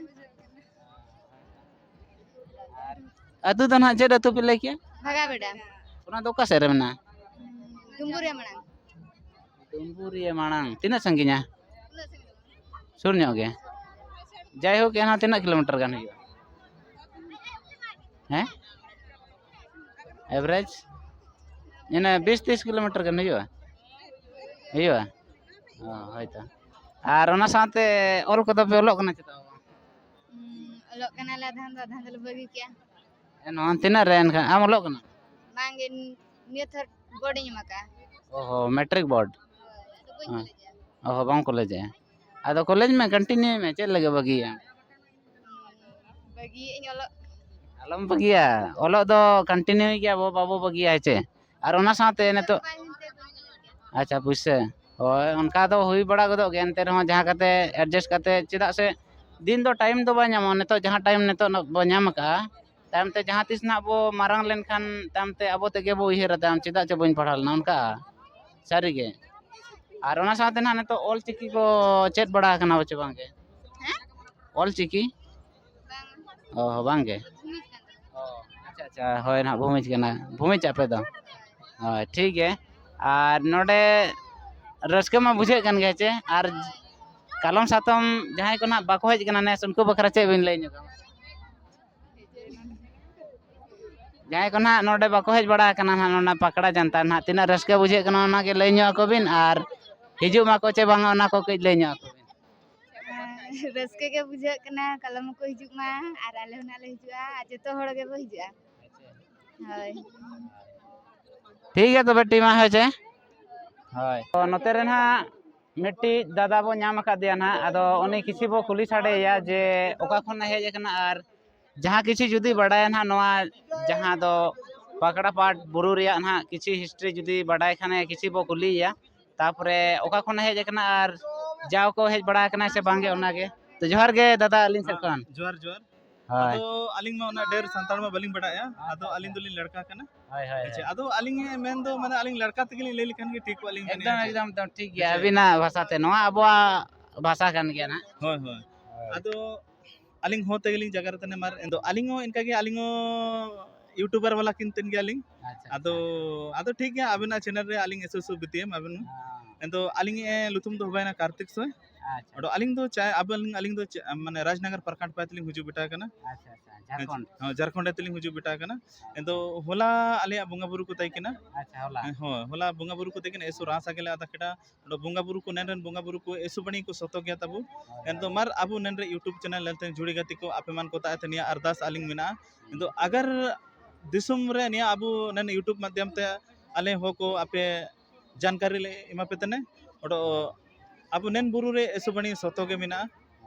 ᱟᱹᱛᱩ ᱫᱚ ᱱᱟᱦᱟᱜ ᱪᱮᱫ ᱟᱹᱛᱩ ᱯᱮ ᱞᱟᱹᱭ ᱠᱮᱜᱼᱟ? ᱵᱷᱟᱜᱟᱵᱮᱰᱟ᱾ ᱚᱱᱟ ᱫᱚ ᱚᱠᱟ ᱥᱮᱫ ᱨᱮ ᱢᱮᱱᱟᱜᱼᱟ? ᱰᱩᱢᱵᱩᱨᱤᱭᱟᱹ ᱢᱟᱲᱟᱝ᱾ ᱰᱩᱢᱵᱩᱨᱤᱭᱟᱹ ᱢᱟᱲᱟᱝ᱾ ᱛᱤᱱᱟᱹᱜ ᱥᱟᱺᱜᱤᱧᱟ? ᱩᱱᱟᱹᱜ ᱥᱟᱺᱜᱤᱧ ᱫᱚ ᱵᱟᱝ᱾ ᱥᱩᱨ ᱧᱚᱜ ᱜᱮ᱾ ᱡᱟᱭᱦᱳᱠ, ᱮᱱᱦᱚᱸ ᱛᱤᱱᱟᱹᱜ ᱠᱤᱞᱳᱢᱤᱴᱟᱨ ᱜᱟᱱ ᱦᱩᱭᱩᱜᱼᱟ? ᱦᱮᱸ? Average? ᱤᱱᱟᱹ ᱵᱤᱥ ᱛᱤᱥ ᱠᱤᱞᱳᱢᱤᱴᱟᱨ ᱜᱟᱱ ᱦᱩᱭᱩᱜᱼᱟ? ᱦᱩᱭᱩᱜᱼᱟ? ᱚ, ᱦᱳᱭᱛᱚ᱾ ᱟᱨ ᱚᱱᱟ ᱥᱟᱶᱛᱮ ᱚᱞ ᱠᱚᱫᱚ ᱯᱮ ᱚᱞᱚᱜ ᱠᱟᱱᱟ ᱪᱮ ᱵᱟᱝ? ᱦᱩᱸ, ᱚᱞᱚᱜ ᱠᱟᱱᱟᱞᱮ, ᱟᱫᱷᱟᱱ ᱫᱚ ᱟᱫᱷᱟᱱ ᱫᱚᱞᱮ ᱵᱟᱹᱜᱤ ᱠᱮᱜᱼᱟ᱾ ᱮᱱᱦᱚᱸ ᱛᱤᱱᱟᱹᱜ ᱨᱮ ᱮᱱᱠᱷᱟᱱ ᱟᱢ ᱚᱞᱚᱜ ᱠᱟᱱᱟ? ᱵᱟᱝᱜᱮ, ᱱᱤᱭᱟᱹ ᱛᱷᱚᱨ ᱵᱳᱨᱰ ᱤᱧ ᱮᱢ ᱟᱠᱟᱜᱼᱟ᱾ ᱚ ᱦᱚ, ᱢᱮᱴᱨᱤᱠ ᱵᱳᱨᱰ? ᱦᱳᱭ, ᱟᱫᱚ ᱵᱟᱹᱧ ᱦᱮᱸ᱾ ᱠᱚᱞᱮᱡᱟ᱾ ᱚ ᱦᱚ, ᱵᱟᱢ ᱠᱚᱞᱮᱡᱮᱜᱼᱟ᱾ ᱟᱫᱚ ᱠᱚᱞᱮᱡᱽ ᱢᱮ, ᱠᱚᱱᱴᱤᱱᱤᱭᱩᱭ ᱢᱮ, ᱪᱮᱫ ᱞᱟᱹᱜᱤᱫ ᱵᱟᱹᱜᱤᱭᱟᱢ? ᱵᱟᱹᱜᱤᱭᱟᱹᱧ ᱚᱞᱚᱜ᱾ ᱟᱞᱚᱢ ᱵᱟᱹᱜᱤᱭᱟ, ᱚᱞᱚᱜ ᱫᱚ ᱠᱚᱱᱴᱤᱱᱤᱭᱩᱭ ᱜᱮᱭᱟ ᱵᱚ, ᱵᱟᱵᱚ ᱵᱟᱹᱜᱤᱭᱟ, ᱦᱮᱸ ᱪᱮ? ᱟᱨ ᱚᱱᱟ ᱥᱟᱶᱛᱮ ᱱᱤᱛᱚᱜ ᱯᱟᱭ ᱢᱮᱱᱛᱮ ᱵᱟᱹᱧ ᱚᱞᱚᱜ ᱜᱮᱭᱟ᱾ ᱟᱪᱪᱷᱟ, ᱯᱩᱭᱥᱟᱹ, ᱦᱳᱭ, ᱚᱱᱠᱟ ᱫᱚ ᱦᱩᱭ ᱵᱟᱲᱟ ᱜᱚᱫᱚᱜ ᱜᱮᱭᱟ, ᱮᱱᱛᱮ ᱨᱮᱦᱚᱸ ᱡᱟᱦᱟᱸ ᱠᱟᱛᱮ adjust ᱠᱟᱛᱮ, ᱪᱮᱫᱟᱜ ᱥᱮ ᱫᱤᱱ ᱫᱚ time ᱫᱚ ᱵᱟᱭ ᱧᱟᱢᱚᱜᱼᱟ᱾ ᱱᱤᱛᱚᱜ ᱡᱟᱦᱟᱸ time ᱱᱤᱛᱚᱜ ᱵᱚ ᱧᱟᱢ ᱟᱠᱟᱫᱼᱟ, ᱛᱟᱭᱚᱢ ᱛᱮ ᱡᱟᱦᱟᱸ ᱛᱤᱥ ᱱᱟᱦᱟᱜ ᱵᱚ ᱢᱟᱨᱟᱝ ᱞᱮᱱᱠᱷᱟᱱ, ᱛᱟᱭᱚᱢ ᱛᱮ ᱟᱵᱚ ᱛᱮᱜᱮ ᱵᱚ ᱩᱭᱦᱟᱹᱨᱟ, ᱛᱟᱭᱚᱢ ᱪᱮᱫᱟᱜ ᱪᱚ ᱵᱟᱹᱧ ᱯᱟᱲᱦᱟᱣ ᱞᱮᱱᱟ, ᱚᱱᱠᱟ ᱥᱟᱹᱨᱤ ᱜᱮ᱾ ᱟᱨ ᱚᱱᱟ ᱥᱟᱶᱛᱮ ᱱᱟᱦᱟᱜ ᱱᱤᱛᱚᱜ ᱚᱞ ᱪᱤᱠᱤ ᱠᱚ ᱪᱮᱫ ᱵᱟᱲᱟ ᱟᱠᱟᱱᱟ ᱪᱮ ᱵᱟᱝ ᱜᱮ? ᱦᱮᱸ? ᱚᱞ ᱪᱤᱠᱤ? ᱵᱟᱝ᱾ ᱚ, ᱵᱟᱝ ᱜᱮ? ᱵᱷᱩᱢᱤᱡ ᱠᱟᱱ ᱛᱟᱞᱮᱭᱟ᱾ ᱚ, ᱟᱪᱪᱷᱟ, ᱟᱪᱪᱷᱟ, ᱦᱳᱭ, ᱱᱟᱦᱟᱜ ᱵᱷᱩᱢᱤᱡ ᱠᱟᱱᱟ, ᱵᱷᱩᱢᱤᱡ ᱟᱯᱮ ᱫᱚ? ᱦᱳᱭ, ᱴᱷᱤᱠ ᱜᱮ᱾ ᱟᱨ ᱱᱚᱰᱮ ᱨᱟᱹᱥᱠᱟᱹ ᱢᱟ ᱵᱩᱡᱷᱟᱹᱜ ᱠᱟᱱ ᱜᱮ ᱪᱮ? ᱟᱨ ᱠᱟᱞᱚᱢ ᱥᱟᱛᱚᱢ ᱡᱟᱦᱟᱸᱭ ᱠᱚ ᱱᱟᱦᱟᱜ ᱵᱟᱠᱚ ᱦᱮᱡ ᱠᱟᱱᱟ ᱱᱮᱥ, ᱩᱱᱠᱩ ᱵᱟᱠᱷᱨᱟ ᱪᱮᱫ ᱵᱤᱱ ᱞᱟᱹᱭ ᱧᱚᱜᱟ? ᱡᱟᱦᱟᱸᱭ ᱠᱚ ᱱᱟᱦᱟᱜ ᱱᱚᱰᱮ ᱵᱟᱠᱚ ᱦᱮᱡ ᱵᱟᱲᱟ ᱟᱠᱟᱱᱟ ᱱᱟᱦᱟᱜ ᱱᱚᱰᱮ ᱯᱟᱠᱲᱟ ᱡᱟᱱᱛᱷᱟᱲ ᱱᱟᱦᱟᱜ, ᱛᱤᱱᱟᱹᱜ ᱨᱟᱹᱥᱠᱟᱹ ᱵᱩᱡᱷᱟᱹᱜ ᱠᱟᱱᱟ ᱚᱱᱟᱜᱮ ᱞᱟᱹᱭ ᱧᱚᱜ ᱟᱠᱚ ᱵᱤᱱ, ᱟᱨ ᱦᱤᱡᱩᱜ ᱢᱟᱠᱚ ᱪᱮ ᱵᱟᱝᱟ ᱚᱱᱟ ᱠᱚ ᱠᱟᱹᱡ ᱞᱟᱹᱭ ᱧᱚᱜ ᱟᱠᱚ ᱵᱤᱱ᱾ ᱨᱟᱹᱥᱠᱟᱹ ᱜᱮ ᱵᱩᱡᱷᱟᱹᱜ ᱠᱟᱱᱟ, ᱠᱟᱞᱚᱢ ᱦᱚᱸᱠᱚ ᱦᱤᱡᱩᱜ ᱢᱟ ᱟᱨ ᱟᱞᱮ ᱦᱚᱸ ᱱᱟᱜ ᱞᱮ ᱦᱤᱡᱩᱜᱼᱟ ᱟᱨ ᱡᱚᱛᱚ ᱦᱚᱲ ᱜᱮᱵᱚ ᱦᱤᱡᱩᱜᱼᱟ᱾ ᱦᱳᱭ᱾ ᱴᱷᱤᱠ ᱜᱮᱭᱟ ᱛᱚᱵᱮ ᱴᱤᱢᱟ, ᱦᱳᱭ ᱪᱮ? ᱦᱳᱭ᱾ ᱛᱚ ᱱᱚᱛᱮ ᱨᱮ ᱱᱟᱦᱟᱜ ᱢᱤᱫᱴᱤᱡ ᱫᱟᱫᱟ ᱵᱚ ᱧᱟᱢ ᱟᱠᱟᱫᱮᱭᱟ ᱱᱟᱦᱟᱜ, ᱟᱫᱚ ᱩᱱᱤ ᱠᱤᱪᱷᱤ ᱵᱚ ᱠᱩᱞᱤ ᱥᱟᱰᱮᱭᱮᱭᱟ ᱡᱮ ᱚᱠᱟ ᱠᱷᱚᱱ ᱮ ᱦᱮᱡ ᱟᱠᱟᱱᱟ ᱟᱨ ᱡᱟᱦᱟᱸ ᱠᱤᱪᱷᱩ ᱡᱩᱫᱤ ᱵᱟᱰᱟᱭᱟ ᱱᱟᱦᱟᱜ ᱱᱚᱣᱟ ᱡᱟᱦᱟᱸ ᱫᱚ ᱯᱟᱠᱲᱟ ᱯᱟᱴ ᱵᱩᱨᱩ ᱨᱮᱭᱟᱜ ᱱᱟᱦᱟᱜ ᱠᱤᱪᱷᱤ history ᱡᱩᱫᱤ ᱵᱟᱰᱟᱭ ᱠᱷᱟᱱᱮ ᱠᱤᱪᱷᱤ ᱵᱚ ᱠᱩᱞᱤᱭᱮᱭᱟ, ᱛᱟᱯᱚᱨᱮ ᱚᱠᱟ ᱠᱷᱚᱱ ᱮ ᱦᱮᱡ ᱟᱠᱟᱱᱟ ᱟᱨ ᱡᱟᱣ ᱠᱚ ᱦᱮᱡ ᱵᱟᱲᱟ ᱟᱠᱟᱱᱟ ᱥᱮ ᱵᱟᱝᱜᱮ ᱚᱱᱟᱜᱮ᱾ ᱛᱚ ᱡᱚᱦᱟᱨ ᱜᱮ ᱫᱟᱫᱟ ᱟᱹᱞᱤᱧ ᱥᱮᱫ ᱠᱷᱚᱱ᱾ ᱡᱚᱦᱟᱨ, ᱡᱚᱦᱟᱨ᱾ ᱦᱳᱭ᱾ ᱟᱫᱚ ᱟᱹᱞᱤᱧ ᱢᱟ ᱩᱱᱟᱹᱜ ᱰᱷᱮᱨ ᱥᱟᱱᱛᱟᱲ ᱢᱟ ᱵᱟᱹᱞᱤᱧ ᱵᱟᱰᱟᱭᱟ, ᱟᱫᱚ ᱟᱹᱞᱤᱧ ᱫᱚᱞᱤᱧ ᱞᱟᱲᱠᱟ ᱠᱟᱱᱟ᱾ ᱦᱳᱭ, ᱦᱳᱭ, ᱟᱪᱪᱷᱟ, ᱦᱳᱭ᱾ ᱟᱫᱚ ᱟᱹᱞᱤᱧ ᱢᱮᱱ ᱫᱚ ᱢᱟᱱᱮ ᱟᱹᱞᱤᱧ ᱞᱟᱲᱠᱟ ᱛᱮᱜᱮ ᱞᱤᱧ ᱞᱟᱹᱭ ᱞᱮᱠᱷᱟᱱ ᱜᱮ ᱴᱷᱤᱠ ᱠᱚᱜᱼᱟ, ᱟᱹᱞᱤᱧ ᱮᱠᱫᱚᱢ, ᱢᱮᱱᱮᱫᱼᱟ᱾ ᱮᱠᱫᱚᱢ, ᱮᱠᱫᱚᱢ ᱴᱷᱤᱠ ᱜᱮᱭᱟ, ᱦᱮᱸ ᱥᱮ? ᱟᱹᱵᱤᱱᱟᱜ ᱵᱷᱟᱥᱟ ᱛᱮ, ᱱᱚᱣᱟ ᱟᱵᱚᱣᱟᱜ ᱵᱷᱟᱥᱟ ᱠᱟᱱ ᱜᱮᱭᱟ ᱱᱟᱦᱟᱜ᱾ ᱦᱳᱭ, ᱦᱳᱭ᱾ ᱦᱳᱭ᱾ ᱟᱫᱚ ᱟᱹᱞᱤᱧ ᱦᱚᱸ ᱛᱮᱜᱮ ᱞᱤᱧ ᱡᱟᱜᱟᱨ ᱛᱟᱦᱮᱱᱟ, ᱢᱟᱨ ᱮᱱ ᱫᱚ ᱟᱹᱞᱤᱧ ᱦᱚᱸ ᱤᱱᱠᱟ ᱜᱮ, ᱟᱹᱞᱤᱧ ᱦᱚᱸ YouTuber ᱵᱟᱞᱟ ᱠᱤᱱ ᱛᱮᱱ ᱜᱮᱭᱟᱞᱤᱧ᱾ ᱟᱪᱪᱷᱟ, ᱟᱫᱚ, ᱟᱪᱪᱷᱟ᱾ ᱟᱫᱚ ᱴᱷᱤᱠ ᱜᱮᱭᱟ, ᱟᱵᱮᱱᱟᱜ channel ᱨᱮ ᱟᱹᱞᱤᱧ ᱮᱥᱮ ᱥᱩ ᱵᱤᱛᱤᱭᱟᱢ ᱟᱵᱮᱱ᱾ ᱦᱮᱸ᱾ ᱮᱱ ᱫᱚ ᱟᱹᱞᱤᱧ, ᱮ, ᱞᱩᱛᱩᱢ ᱫᱚ ᱦᱩᱭᱱᱟ ᱠᱟᱨᱛᱤᱠ ᱥᱚᱭ᱾ ᱟᱪᱪᱷᱟ᱾ ᱟᱫᱚ ᱟᱹᱞᱤᱧ ᱫᱚ ᱪᱟᱭ, ᱟᱵᱮᱱ, ᱟᱹᱞᱤᱧ ᱫᱚ ᱪᱮ-, ᱢᱟᱱᱮ ᱨᱟᱡᱽᱱᱚᱜᱚᱨ ᱯᱨᱚᱠᱷᱚᱸᱰ ᱯᱟᱭ ᱛᱮᱞᱤᱧ ᱦᱤᱡᱩᱜ ᱵᱮᱴᱟ ᱠᱟᱱᱟ᱾ ᱟᱪᱪᱷᱟ, ᱟᱪᱪᱷᱟ, ᱡᱷᱟᱲᱠᱷᱚᱸᱰ᱾ ᱦᱮᱸ, ᱡᱷᱟᱲᱠᱷᱚᱸᱰ ᱛᱮᱞᱤᱧ ᱦᱤᱡᱩᱜ ᱵᱮᱴᱟ ᱠᱟᱱᱟ᱾ ᱮᱱ ᱫᱚ ᱦᱚᱞᱟ ᱟᱞᱮᱭᱟᱜ ᱵᱚᱸᱜᱟ ᱵᱩᱨᱩ ᱠᱚ ᱛᱟᱦᱮᱸ ᱠᱟᱱᱟ᱾ ᱟᱪᱪᱷᱟ, ᱦᱚᱞᱟ᱾ ᱦᱮᱸ, ᱦᱳᱭ, ᱦᱚᱞᱟ ᱵᱚᱸᱜᱟ ᱵᱩᱨᱩ ᱠᱚ ᱛᱟᱦᱮᱸ ᱠᱟᱱᱟ, ᱮᱥᱚ ᱨᱟᱥ ᱟᱜᱮᱞᱮ ᱟᱫᱟ ᱠᱮᱰᱟ᱾ ᱚᱸᱰᱮ ᱵᱚᱸᱜᱟ ᱵᱩᱨᱩ ᱠᱚ, ᱱᱮᱱ ᱨᱮᱱ ᱵᱚᱸᱜᱟ ᱵᱩᱨᱩ ᱠᱚ ᱮᱥᱚ ᱵᱟᱹᱱᱤ ᱠᱚ ᱥᱚᱛᱚ ᱜᱮᱭᱟ ᱛᱟᱵᱚ᱾ ᱦᱳᱭ, ᱮᱱ ᱫᱚ ᱦᱳᱭ᱾ ᱢᱟᱨ ᱟᱵᱚ ᱱᱮᱱ ᱨᱮ YouTube channel ᱞᱮᱱᱛᱮ ᱡᱩᱲᱤ ᱜᱟᱛᱮ ᱠᱚ ᱟᱯᱮ ᱢᱟᱱ ᱠᱚ ᱛᱟᱦᱮᱸ ᱛᱮ ᱱᱤᱭᱟᱹ ᱟᱨᱫᱟᱥ ᱟᱹᱞᱤᱧ ᱢᱮᱱᱟᱜᱼᱟ᱾ ᱮᱱ ᱫᱚ ᱟᱜᱟᱨ ᱫᱤᱥᱚᱢ ᱨᱮ ᱱᱤᱭᱟᱹ ᱟᱵᱚ ᱱᱮᱱ YouTube ᱢᱟᱫᱽᱫᱷᱚᱢ ᱛᱮ ᱟᱞᱮ ᱦᱚᱸ ᱠᱚ ᱟᱯᱮ ᱡᱟᱱᱠᱟᱨᱤ ᱞᱮ ᱮᱢᱟ ᱯᱮ ᱛᱮᱱᱮ᱾ ᱚᱰᱚ ᱟᱵᱚ ᱱᱮᱱ ᱵᱩᱨᱩ ᱨᱮ ᱮᱥᱚ ᱵᱟᱹᱱᱤ ᱥᱚᱛᱚ ᱜᱮ ᱢᱮᱱᱟᱜᱼᱟ᱾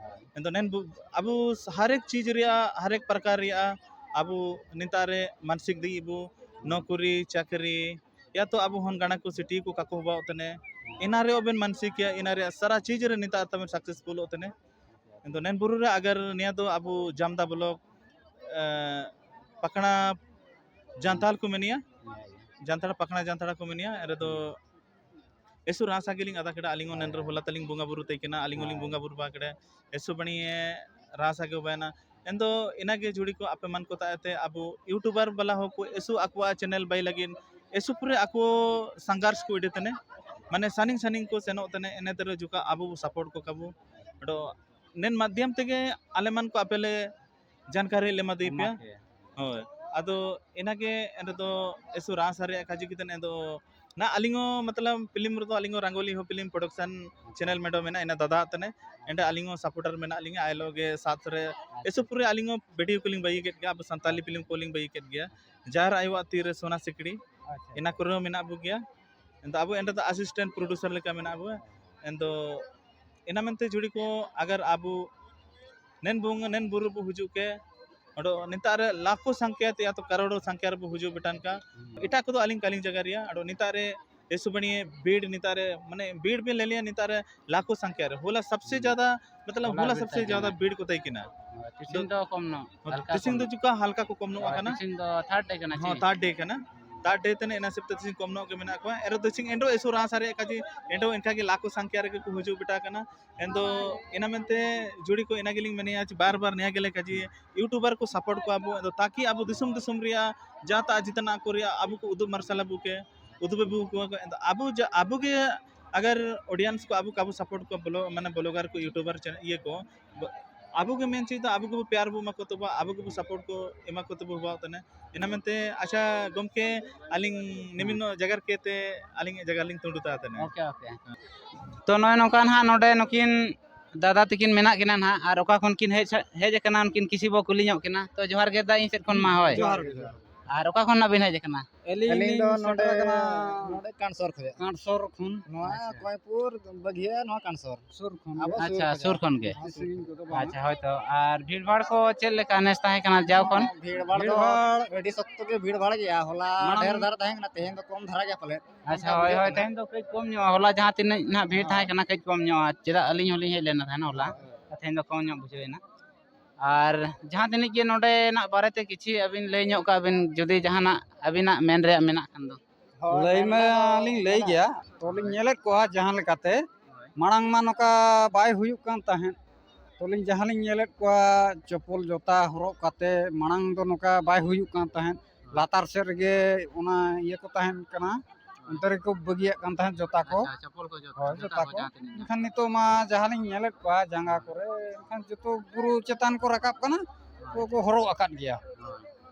ᱮᱱ ᱫᱚ ᱱᱮᱱ ᱵᱩ-, ᱟᱵᱚ ᱦᱟᱨᱮᱠ ᱪᱤᱡᱽ ᱨᱮᱭᱟᱜ, ᱦᱟᱨᱮᱠ ᱯᱨᱟᱠᱟᱨ ᱨᱮᱭᱟᱜ ᱟᱵᱚ ᱱᱮᱛᱟᱨ ᱨᱮ ᱢᱟᱱᱥᱤᱠ ᱫᱤ ᱵᱚ ᱱᱚᱠᱨᱤ, ᱪᱟᱹᱠᱨᱤ, ᱭᱟ ᱛᱚ ᱟᱵᱚ ᱦᱚᱱ ᱜᱟᱬᱟ ᱠᱚ ᱥᱤᱴᱤ ᱠᱚ ᱠᱟᱠᱚ ᱦᱚᱵᱟᱣ ᱛᱮᱱᱮ᱾ ᱮᱱᱟ ᱨᱮ ᱚᱵᱮᱱ ᱢᱟᱱᱥᱤᱠ ᱭᱟ, ᱮᱱᱟ ᱨᱮ ᱥᱟᱨᱟ ᱪᱤᱡᱽ ᱨᱮ ᱱᱮᱛᱟᱨ ᱛᱟᱵᱮᱱ successful ᱚᱜ ᱛᱮᱱᱮ᱾ ᱮᱱ ᱫᱚ ᱱᱮᱱ ᱵᱩᱨᱩ ᱨᱮ ᱟᱜᱟᱨ ᱱᱤᱭᱟ ᱫᱚ ᱟᱵᱚ ᱡᱟᱢᱫᱟ block, ᱮ, ᱯᱟᱠᱷᱱᱟ ᱡᱟᱱᱛᱷᱟᱲ ᱠᱚ ᱢᱮᱱᱮᱭᱟ᱾ ᱡᱟᱱᱛᱷᱟᱲ, ᱯᱟᱠᱷᱱᱟ ᱡᱟᱱᱛᱷᱟᱲ ᱠᱚ ᱢᱮᱱᱮᱭᱟ᱾ ᱮᱨᱮ ᱫᱚ ᱮᱥᱩ ᱨᱟᱥᱟ ᱜᱮᱞᱤᱧ ᱟᱫᱟ ᱠᱮᱫᱟ, ᱟᱹᱞᱤᱧ ᱦᱚᱸ ᱱᱮᱱ ᱨᱮ ᱦᱚᱞᱟ ᱛᱟᱹᱞᱤᱧ ᱵᱚᱸᱜᱟ ᱵᱩᱨᱩ ᱛᱟᱹᱭ ᱠᱟᱱᱟ, ᱟᱹᱞᱤᱧ ᱦᱚᱸᱞᱤᱧ ᱵᱚᱸᱜᱟ ᱵᱩᱨᱩ ᱵᱟ ᱠᱮᱫᱟ᱾ ᱮᱥᱩ ᱵᱟᱹᱱᱤᱭᱮ ᱨᱟᱥᱟ ᱜᱮ ᱵᱟᱭᱱᱟ᱾ ᱮᱱ ᱫᱚ ᱤᱱᱟᱹ ᱜᱮ ᱡᱩᱲᱤ ᱠᱚ ᱟᱯᱮ ᱢᱟᱱ ᱠᱚ ᱛᱟᱦᱮᱸ ᱛᱮ ᱟᱵᱚ YouTuber ᱵᱟᱞᱟ ᱦᱚᱸ ᱠᱚ ᱮᱥᱩ ᱟᱠᱚᱣᱟᱜ channel ᱵᱟᱭ ᱞᱟᱹᱜᱤᱫ ᱮᱥᱩ ᱯᱩᱨᱟᱹ ᱟᱠᱚ ᱥᱟᱝᱜᱷᱟᱨᱥ ᱠᱚ ᱤᱫᱤ ᱛᱮᱱᱮ, ᱢᱟᱱᱮ ᱥᱟᱺᱜᱤᱧ ᱥᱟᱺᱜᱤᱧ ᱠᱚ ᱥᱮᱱᱚᱜ ᱛᱮᱱᱮ, ᱮᱱᱮ ᱛᱮᱨᱮ ᱡᱚᱠᱷᱟ ᱟᱵᱚ ᱵᱚ support ᱠᱚ ᱠᱟᱵᱚ᱾ ᱟᱫᱚ ᱱᱮᱱ ᱢᱟᱫᱽᱫᱷᱚᱢ ᱛᱮᱜᱮ ᱟᱞᱮ ᱢᱟᱱ ᱠᱚ ᱟᱯᱮ ᱞᱮ ᱡᱟᱱᱠᱟᱨᱤ ᱞᱮ ᱮᱢᱟ ᱫᱤ ᱯᱮᱭᱟ᱾ ᱮᱢᱟ ᱯᱮᱭᱟ᱾ ᱦᱳᱭ᱾ ᱟᱫᱚ ᱤᱱᱟᱹᱜᱮ ᱮᱱ ᱨᱮᱫᱚ ᱮᱥᱩ ᱨᱟᱥᱟ ᱨᱮᱭᱟᱜ ᱠᱟᱡᱩ ᱠᱤᱛᱟᱹᱱ ᱮᱫᱚ ᱱᱟ ᱟᱹᱞᱤᱧ ᱦᱚᱸ ᱢᱚᱛᱞᱚᱵ ᱯᱷᱤᱞᱢ ᱨᱮᱫᱚ ᱟᱹᱞᱤᱧ ᱦᱚᱸ ᱨᱟᱝᱜᱳᱞᱤ ᱦᱚᱸ ᱯᱷᱤᱞᱢ ᱯᱨᱚᱰᱟᱠᱥᱚᱱ ᱪᱮᱱᱮᱞ ᱢᱮᱰᱚᱢ ᱢᱮᱱᱟᱜ ᱤᱱᱟᱹ ᱫᱟᱫᱟ ᱛᱟᱱᱮ ᱮᱱᱰᱮ ᱟᱹᱞᱤᱧ ᱦᱚᱸ ᱥᱟᱯᱳᱨᱴᱟᱨ ᱢᱮᱱᱟᱜ ᱞᱤᱧᱟ ᱟᱭ ᱞᱚᱜᱮ ᱥᱟᱛ ᱨᱮ ᱮᱥᱩ ᱯᱩᱨᱟᱹ ᱟᱹᱞᱤᱧ ᱦᱚᱸ ᱵᱷᱤᱰᱤᱭᱳ ᱠᱚᱞᱤᱧ ᱵᱟᱹᱜᱤ ᱠᱮᱫ ᱜᱮᱭᱟ ᱟᱵᱚ ᱥᱟᱱᱛᱟᱞᱤ ᱯᱷᱤᱞᱢ ᱠᱚᱞᱤᱧ ᱵᱟᱹᱜᱤ ᱠᱮᱫ ᱜᱮᱭᱟ ᱡᱟᱦᱟᱸ ᱟᱭᱳᱣᱟᱜ ᱛᱤᱨᱮ ᱥᱚᱱᱟ ᱥᱤᱠᱲᱤ ᱟᱪᱪᱷᱟ᱾ ᱤᱱᱟ ᱠᱚᱨᱮ ᱦᱚᱸ ᱢᱮᱱᱟᱜ ᱵᱚ ᱜᱮᱭᱟ ᱮᱱᱫᱚ ᱟᱵᱚ ᱮᱱ ᱨᱮᱫᱚ ᱟᱥᱤᱥᱴᱮᱱᱴ ᱯᱨᱚᱰᱩᱥᱟᱨ ᱞᱮᱠᱟ ᱢᱮᱱᱟᱜ ᱵᱚ ᱮᱱᱫᱚ ᱤᱱᱟ ᱢᱮᱱᱛᱮ ᱡᱩᱲᱤ ᱠᱚ ᱟᱜᱟᱨ ᱟᱵᱚ ᱱᱮᱱ ᱵᱩᱝ ᱱᱮᱱ ᱵᱩᱨᱩ ᱵᱚ ᱦᱤᱡᱩᱜ ᱠᱮ ᱚᱸᱰᱮ ᱱᱤᱛᱟᱜ ᱨᱮ ᱞᱟᱠᱷᱚ ᱥᱟᱝᱠᱷᱭᱟ ᱛᱮ ᱭᱟ ᱛᱚ ᱠᱟᱨᱳᱲ ᱥᱟᱝᱠᱷᱭᱟ ᱨᱮᱵᱚ ᱦᱤᱡᱩᱜ ᱵᱮᱴᱟᱱ ᱠᱟ ᱮᱴᱟᱜ ᱠᱚᱫᱚ ᱟᱹᱞᱤᱧ ᱠᱟᱞᱤᱧ ᱡᱟᱭᱜᱟ ᱨᱮᱭᱟ ᱟᱫᱚ ᱱᱤᱛᱟᱜ ᱨᱮ ᱮᱥᱩ ᱵᱟᱹᱱᱤᱭᱮ ᱵᱷᱤᱲ ᱱᱤᱛᱟᱜ ᱨᱮ ᱢᱟᱱᱮ ᱵᱷᱤᱲ ᱵᱤᱱ ᱞᱟᱹᱭ ᱞᱮᱭᱟ ᱱᱤᱛᱟᱜ ᱨᱮ ᱞᱟᱠᱷᱚ ᱥᱟᱝᱠᱷᱭᱟ ᱨᱮ ᱦᱚᱞᱟ ᱥᱚᱵᱥᱮ ᱡᱟᱫᱟ ᱢᱚᱛᱞᱚᱵ ᱦᱚᱞᱟ ᱦᱚᱞᱟ ᱵᱷᱤᱲ ᱥᱚᱵᱥᱮ ᱛᱟᱦᱮᱸ ᱡᱟᱫᱟ ᱠᱟᱱᱟ᱾ ᱵᱷᱤᱲ ᱠᱚ ᱛᱟᱦᱮᱸ ᱠᱟᱱᱟ ᱦᱳᱭ, ᱛᱤᱥᱤᱝ ᱫᱚ ᱠᱚᱢ ᱧᱚᱜ ᱦᱚᱸ, ᱦᱟᱞᱠᱟ ᱛᱤᱥᱤᱝ ᱠᱚᱢ ᱫᱚ ᱧᱚᱜ᱾ ᱪᱩᱠᱟ ᱦᱟᱞᱠᱟ ᱠᱚ ᱠᱚᱢ ᱧᱚᱜ ᱦᱳᱭ, ᱟᱠᱟᱱᱟ ᱛᱤᱥᱤᱝ ᱫᱚ ᱛᱷᱟᱨᱰ ᱰᱮ ᱠᱟᱱᱟ ᱦᱚᱸ ᱪᱮ? ᱛᱷᱟᱨᱰ ᱰᱮ ᱠᱟᱱᱟ ᱛᱷᱟᱨᱰ ᱰᱮ ᱛᱮ ᱤᱱᱟᱹ ᱦᱤᱥᱟᱹᱵ ᱛᱮ ᱛᱤᱥᱤᱝ ᱠᱚᱢ ᱧᱚᱜ ᱜᱮ ᱢᱮᱱᱟᱜ ᱠᱚᱣᱟ ᱮᱱ ᱨᱮᱦᱚᱸ ᱛᱤᱥᱤᱝ ᱮᱱ ᱨᱮᱦᱚᱸ ᱮᱥᱩ ᱨᱟᱥᱟ ᱨᱮᱭᱟᱜ ᱠᱟᱡᱮ ᱮᱱ ᱨᱮᱦᱚᱸ ᱮᱱᱠᱟ ᱜᱮ ᱞᱟᱠᱷᱚ ᱥᱟᱝᱠᱷᱭᱟ ᱨᱮᱜᱮ ᱠᱚ ᱦᱤᱡᱩᱜ ᱵᱮᱴᱟ ᱠᱟᱱᱟ ᱮᱱ ᱫᱚ ᱤᱱᱟ ᱢᱮᱱᱛᱮ ᱡᱩᱲᱤ ᱠᱚ ᱤᱱᱟ ᱜᱮᱞᱤᱧ ᱢᱮᱱᱮᱜᱼᱟ ᱡᱮ ᱵᱟᱨ ᱵᱟᱨ ᱱᱤᱭᱟᱹ ᱜᱮᱞᱮ ᱠᱟᱡᱮ ᱤᱭᱩᱴᱩᱵᱟᱨ ᱠᱚ ᱥᱟᱯᱳᱨᱴ ᱠᱚᱣᱟ ᱵᱚ ᱟᱫᱚ ᱛᱟᱠᱤ ᱟᱵᱚ ᱫᱤᱥᱚᱢ ᱫᱤᱥᱚᱢ ᱨᱮᱭᱟᱜ ᱡᱟᱛᱟ ᱡᱤᱛᱱᱟ ᱠᱚ ᱨᱮᱭᱟᱜ ᱟᱵᱚ ᱠᱚ ᱩᱫᱩᱜ ᱢᱟᱨᱥᱟᱞ ᱟᱵᱚ ᱠᱮ ᱩᱫᱩᱜ ᱟᱵᱚ ᱠᱚ ᱟᱫᱚ ᱟᱵᱚ ᱡᱟ ᱟᱵᱚ ᱜᱮ ᱟᱜᱟᱨ ᱚᱰᱤᱭᱮᱱᱥ ᱠᱚ ᱟᱵᱚ ᱠᱟᱵᱚ ᱥᱟᱯᱳᱨᱴ ᱠᱚ ᱵᱚᱞᱚ ᱢᱟᱱᱮ ᱵᱞᱚᱜᱟᱨ ᱠᱚ ᱤᱭᱩᱴᱩᱵᱟᱨ ᱤᱭᱟᱹ ᱠᱚ ᱟᱵᱚ ᱜᱮ ᱢᱮᱱ ᱪᱮᱫ ᱫᱚ ᱟᱵᱚ ᱜᱮᱵᱚ ᱯᱮᱭᱟᱨ ᱵᱚ ᱮᱢᱟ ᱠᱚ ᱛᱟᱵᱚ ᱟᱵᱚ ᱜᱮᱵᱚ ᱥᱟᱯᱳᱨᱴ ᱠᱚ ᱮᱢᱟ ᱠᱚ ᱛᱟᱵᱚ ᱦᱩᱣᱟᱜ ᱛᱟᱱᱮ ᱤᱱᱟ ᱢᱮᱱᱛᱮ ᱟᱪᱪᱷᱟ ᱜᱚᱢᱠᱮ ᱟᱹᱞᱤᱧ ᱱᱤᱢᱤᱱ ᱡᱟᱭᱜᱟ ᱨᱮ ᱠᱮᱛᱮ ᱟᱹᱞᱤᱧ ᱡᱟᱭᱜᱟ ᱞᱤᱧ ᱛᱩᱸᱰᱩ ᱛᱟ ᱛᱟᱱᱮ ᱳᱠᱮ ᱳᱠᱮ᱾ ᱛᱚ ᱱᱚᱜᱼᱚᱭ ᱱᱚᱝᱠᱟ ᱱᱟᱦᱟᱜ ᱱᱚᱰᱮ ᱱᱩᱠᱤᱱ ᱫᱟᱫᱟ ᱛᱟᱹᱠᱤᱱ ᱢᱮᱱᱟᱜ ᱠᱤᱱᱟ ᱱᱟᱦᱟᱜ ᱟᱨ ᱚᱠᱟ ᱠᱷᱚᱱ ᱠᱤᱱ ᱦᱮᱡ ᱦᱮᱡ ᱟᱠᱟᱱᱟ ᱩᱱᱠᱤᱱ ᱠᱤᱥᱤ ᱵᱚ ᱠᱩᱞᱤ ᱧᱚᱜ ᱠᱤᱱᱟ᱾ ᱛᱚ ᱡᱚᱦᱟᱨ ᱜᱮ ᱫᱟ ᱤᱧ ᱥᱮᱫ ᱠᱷᱚᱱ ᱢᱟ᱾ ᱦᱳᱭ᱾ ᱡᱚᱦᱟᱨ ᱜᱮ, ᱡᱚᱦᱟᱨ᱾ ᱟᱨ ᱚᱠᱟ ᱠᱷᱚᱱ ᱱᱟᱜ ᱵᱤᱱ ᱦᱮᱡ ᱟᱠᱟᱱᱟ? ᱟᱹᱞᱤᱧ ᱟᱹᱞᱤᱧ ᱫᱚ ᱞᱤᱧ ᱱᱚᱰᱮ ᱥᱮᱴᱮᱨ ᱟᱠᱟᱱᱟ ᱱᱚᱰᱮ ᱠᱟᱱᱥᱚᱨ ᱠᱷᱚᱱ᱾ ᱠᱟᱱᱥᱚᱨ ᱠᱷᱚᱱ᱾ ᱱᱚᱣᱟ ᱟᱪᱪᱷᱟ᱾ ᱠᱚᱭᱯᱩᱨ ᱵᱟᱹᱜᱷᱤᱭᱟ ᱱᱚᱣᱟ ᱠᱟᱱᱥᱚᱨ᱾ ᱥᱩᱨ ᱠᱷᱚᱱ ᱜᱮ᱾ ᱟᱵᱚ ᱥᱩᱨ ᱟᱪᱪᱷᱟ, ᱠᱷᱚᱱ᱾ ᱥᱩᱨ ᱠᱷᱚᱱ ᱜᱮ᱾ ᱵᱮᱥᱤ ᱥᱟᱺᱜᱤᱧ ᱠᱚᱫᱚ ᱵᱟᱝ᱾ ᱟᱪᱪᱷᱟ, ᱦᱳᱭ ᱛᱚ᱾ ᱟᱨ ᱵᱷᱤᱲ ᱵᱷᱟᱲ ᱠᱚ ᱪᱮᱫ ᱞᱮᱠᱟ ᱱᱮᱥ ᱛᱟᱦᱮᱸ ᱠᱟᱱᱟ ᱡᱟᱣ ᱠᱷᱚᱱ? ᱵᱷᱤᱲ ᱵᱷᱟᱲ ᱵᱷᱤᱲ ᱫᱚ ᱵᱷᱟᱲ ᱟᱹᱰᱤ ᱥᱚᱠᱛᱚ ᱜᱮ ᱵᱷᱤᱲ ᱵᱷᱟᱲ ᱜᱮᱭᱟ᱾ ᱦᱚᱞᱟ ᱢᱟᱲᱟᱝ ᱰᱷᱮᱨ ᱫᱷᱟᱨᱟ ᱛᱟᱦᱮᱸ ᱠᱟᱱᱟ, ᱛᱮᱦᱮᱧ ᱫᱚ ᱠᱚᱢ ᱫᱷᱟᱨᱟ ᱜᱮᱭᱟ ᱯᱟᱞᱮᱫ᱾ ᱟᱪᱪᱷᱟ, ᱚᱱᱠᱟ ᱦᱳᱭ, ᱵᱩᱡᱷᱟᱹᱜ ᱦᱳᱭ, ᱠᱟᱱᱟ᱾ ᱛᱮᱦᱮᱧ ᱫᱚ ᱠᱟᱹᱡ ᱠᱚᱢ ᱧᱚᱜᱼᱟ᱾ ᱦᱚᱞᱟ ᱡᱟᱦᱟᱸ ᱛᱤᱱᱟᱹᱜ ᱱᱟᱦᱟᱜ ᱵᱷᱤᱲ ᱦᱳᱭ᱾ ᱛᱟᱦᱮᱸ ᱠᱟᱱᱟ, ᱠᱟᱹᱡ ᱠᱚᱢ ᱧᱚᱜᱼᱟ᱾ ᱪᱮᱫᱟᱜ ᱟᱹᱞᱤᱧ ᱦᱚᱸᱞᱤᱧ ᱦᱮᱡ ᱞᱮᱱᱟ ᱛᱟᱦᱮᱱ ᱦᱚᱞᱟ᱾ ᱦᱳᱭ᱾ ᱛᱮᱦᱮᱧ ᱫᱚ ᱠᱚᱢ ᱧᱚᱜ ᱵᱩᱡᱷᱟᱹᱣ ᱮᱱᱟ᱾ ᱟᱨ ᱡᱟᱦᱟᱸ ᱛᱤᱱᱟᱹᱜ ᱜᱮ ᱱᱚᱰᱮᱱᱟᱜ ᱵᱟᱨᱮᱛᱮ ᱠᱤᱪᱷᱤ ᱟᱹᱵᱤᱱ ᱞᱟᱹᱭ ᱧᱚᱜ ᱠᱟᱜ ᱵᱤᱱ, ᱡᱩᱫᱤ ᱡᱟᱦᱟᱱᱟᱜ ᱟᱹᱵᱤᱱᱟᱜ ᱢᱮᱱ ᱨᱮᱭᱟᱜ ᱢᱮᱱᱟᱜ ᱠᱷᱟᱱ ᱫᱚ᱾ ᱦᱳᱭ, ᱞᱟᱹᱭ ᱢᱮᱱ ᱢᱟ ᱫᱚ ᱞᱤᱧ ᱞᱟᱹᱭ ᱢᱮᱱᱟᱜ ᱜᱮᱭᱟ᱾ ᱛᱚᱞᱤᱧ ᱧᱮᱞᱮᱫ ᱠᱚᱣᱟ ᱡᱟᱦᱟᱸ ᱞᱮᱠᱟᱛᱮ, ᱦᱳᱭ᱾ ᱢᱟᱲᱟᱝ ᱢᱟ ᱱᱚᱝᱠᱟ ᱵᱟᱭ ᱦᱩᱭᱩᱜ ᱠᱟᱱ ᱛᱟᱦᱮᱸᱫ᱾ ᱛᱚᱞᱤᱧ ᱡᱟᱦᱟᱸ ᱞᱤᱧ ᱧᱮᱞᱮᱫ ᱠᱚᱣᱟ, ᱪᱚᱯᱚᱞ ᱡᱚᱛᱟ ᱦᱚᱨᱚᱜ ᱠᱟᱛᱮ, ᱢᱟᱲᱟᱝ ᱫᱚ ᱱᱚᱝᱠᱟ ᱵᱟᱭ ᱦᱩᱭᱩᱜ ᱠᱟᱱ ᱛᱟᱦᱮᱸᱫ᱾ ᱦᱳᱭ᱾ ᱞᱟᱛᱟᱨ ᱥᱮᱫ ᱨᱮᱜᱮ ᱚᱱᱟ ᱤᱭᱟᱹ ᱠᱚ ᱛᱟᱦᱮᱱ ᱠᱟᱱᱟ, ᱦᱳᱭ᱾ ᱚᱱᱛᱮ ᱨᱮᱠᱚ ᱵᱟᱹᱜᱤᱭᱟᱜ ᱠᱟᱱ ᱛᱟᱦᱮᱸᱫ ᱡᱚᱛᱟ ᱠᱚ᱾ ᱟᱪᱪᱷᱟ, ᱪᱚᱯᱚᱞ ᱠᱚ ᱡᱚᱛᱟ, ᱦᱳᱭ, ᱡᱚᱛᱟ ᱡᱚᱛᱟ ᱠᱚ ᱠᱚ᱾ ᱡᱟᱦᱟᱸ ᱛᱤᱱᱟᱹᱜ ᱢᱮᱱᱟᱜ᱾ ᱮᱱᱠᱷᱟᱱ ᱱᱤᱛᱚᱜ ᱢᱟ ᱡᱟᱦᱟᱸ ᱞᱤᱧ ᱧᱮᱞᱮᱫ ᱠᱚᱣᱟ, ᱡᱟᱸᱜᱟ ᱦᱳᱭ᱾ ᱠᱚᱨᱮ, ᱮᱱᱠᱷᱟᱱ ᱡᱚᱛᱚ ᱵᱩᱨᱩ ᱪᱮᱛᱟᱱ ᱠᱚ ᱨᱟᱠᱟᱵ ᱠᱟᱱᱟ, ᱦᱳᱭ᱾ ᱠᱚ ᱦᱚᱨᱚᱜ ᱟᱠᱟᱫ ᱜᱮᱭᱟ᱾ ᱦᱳᱭ᱾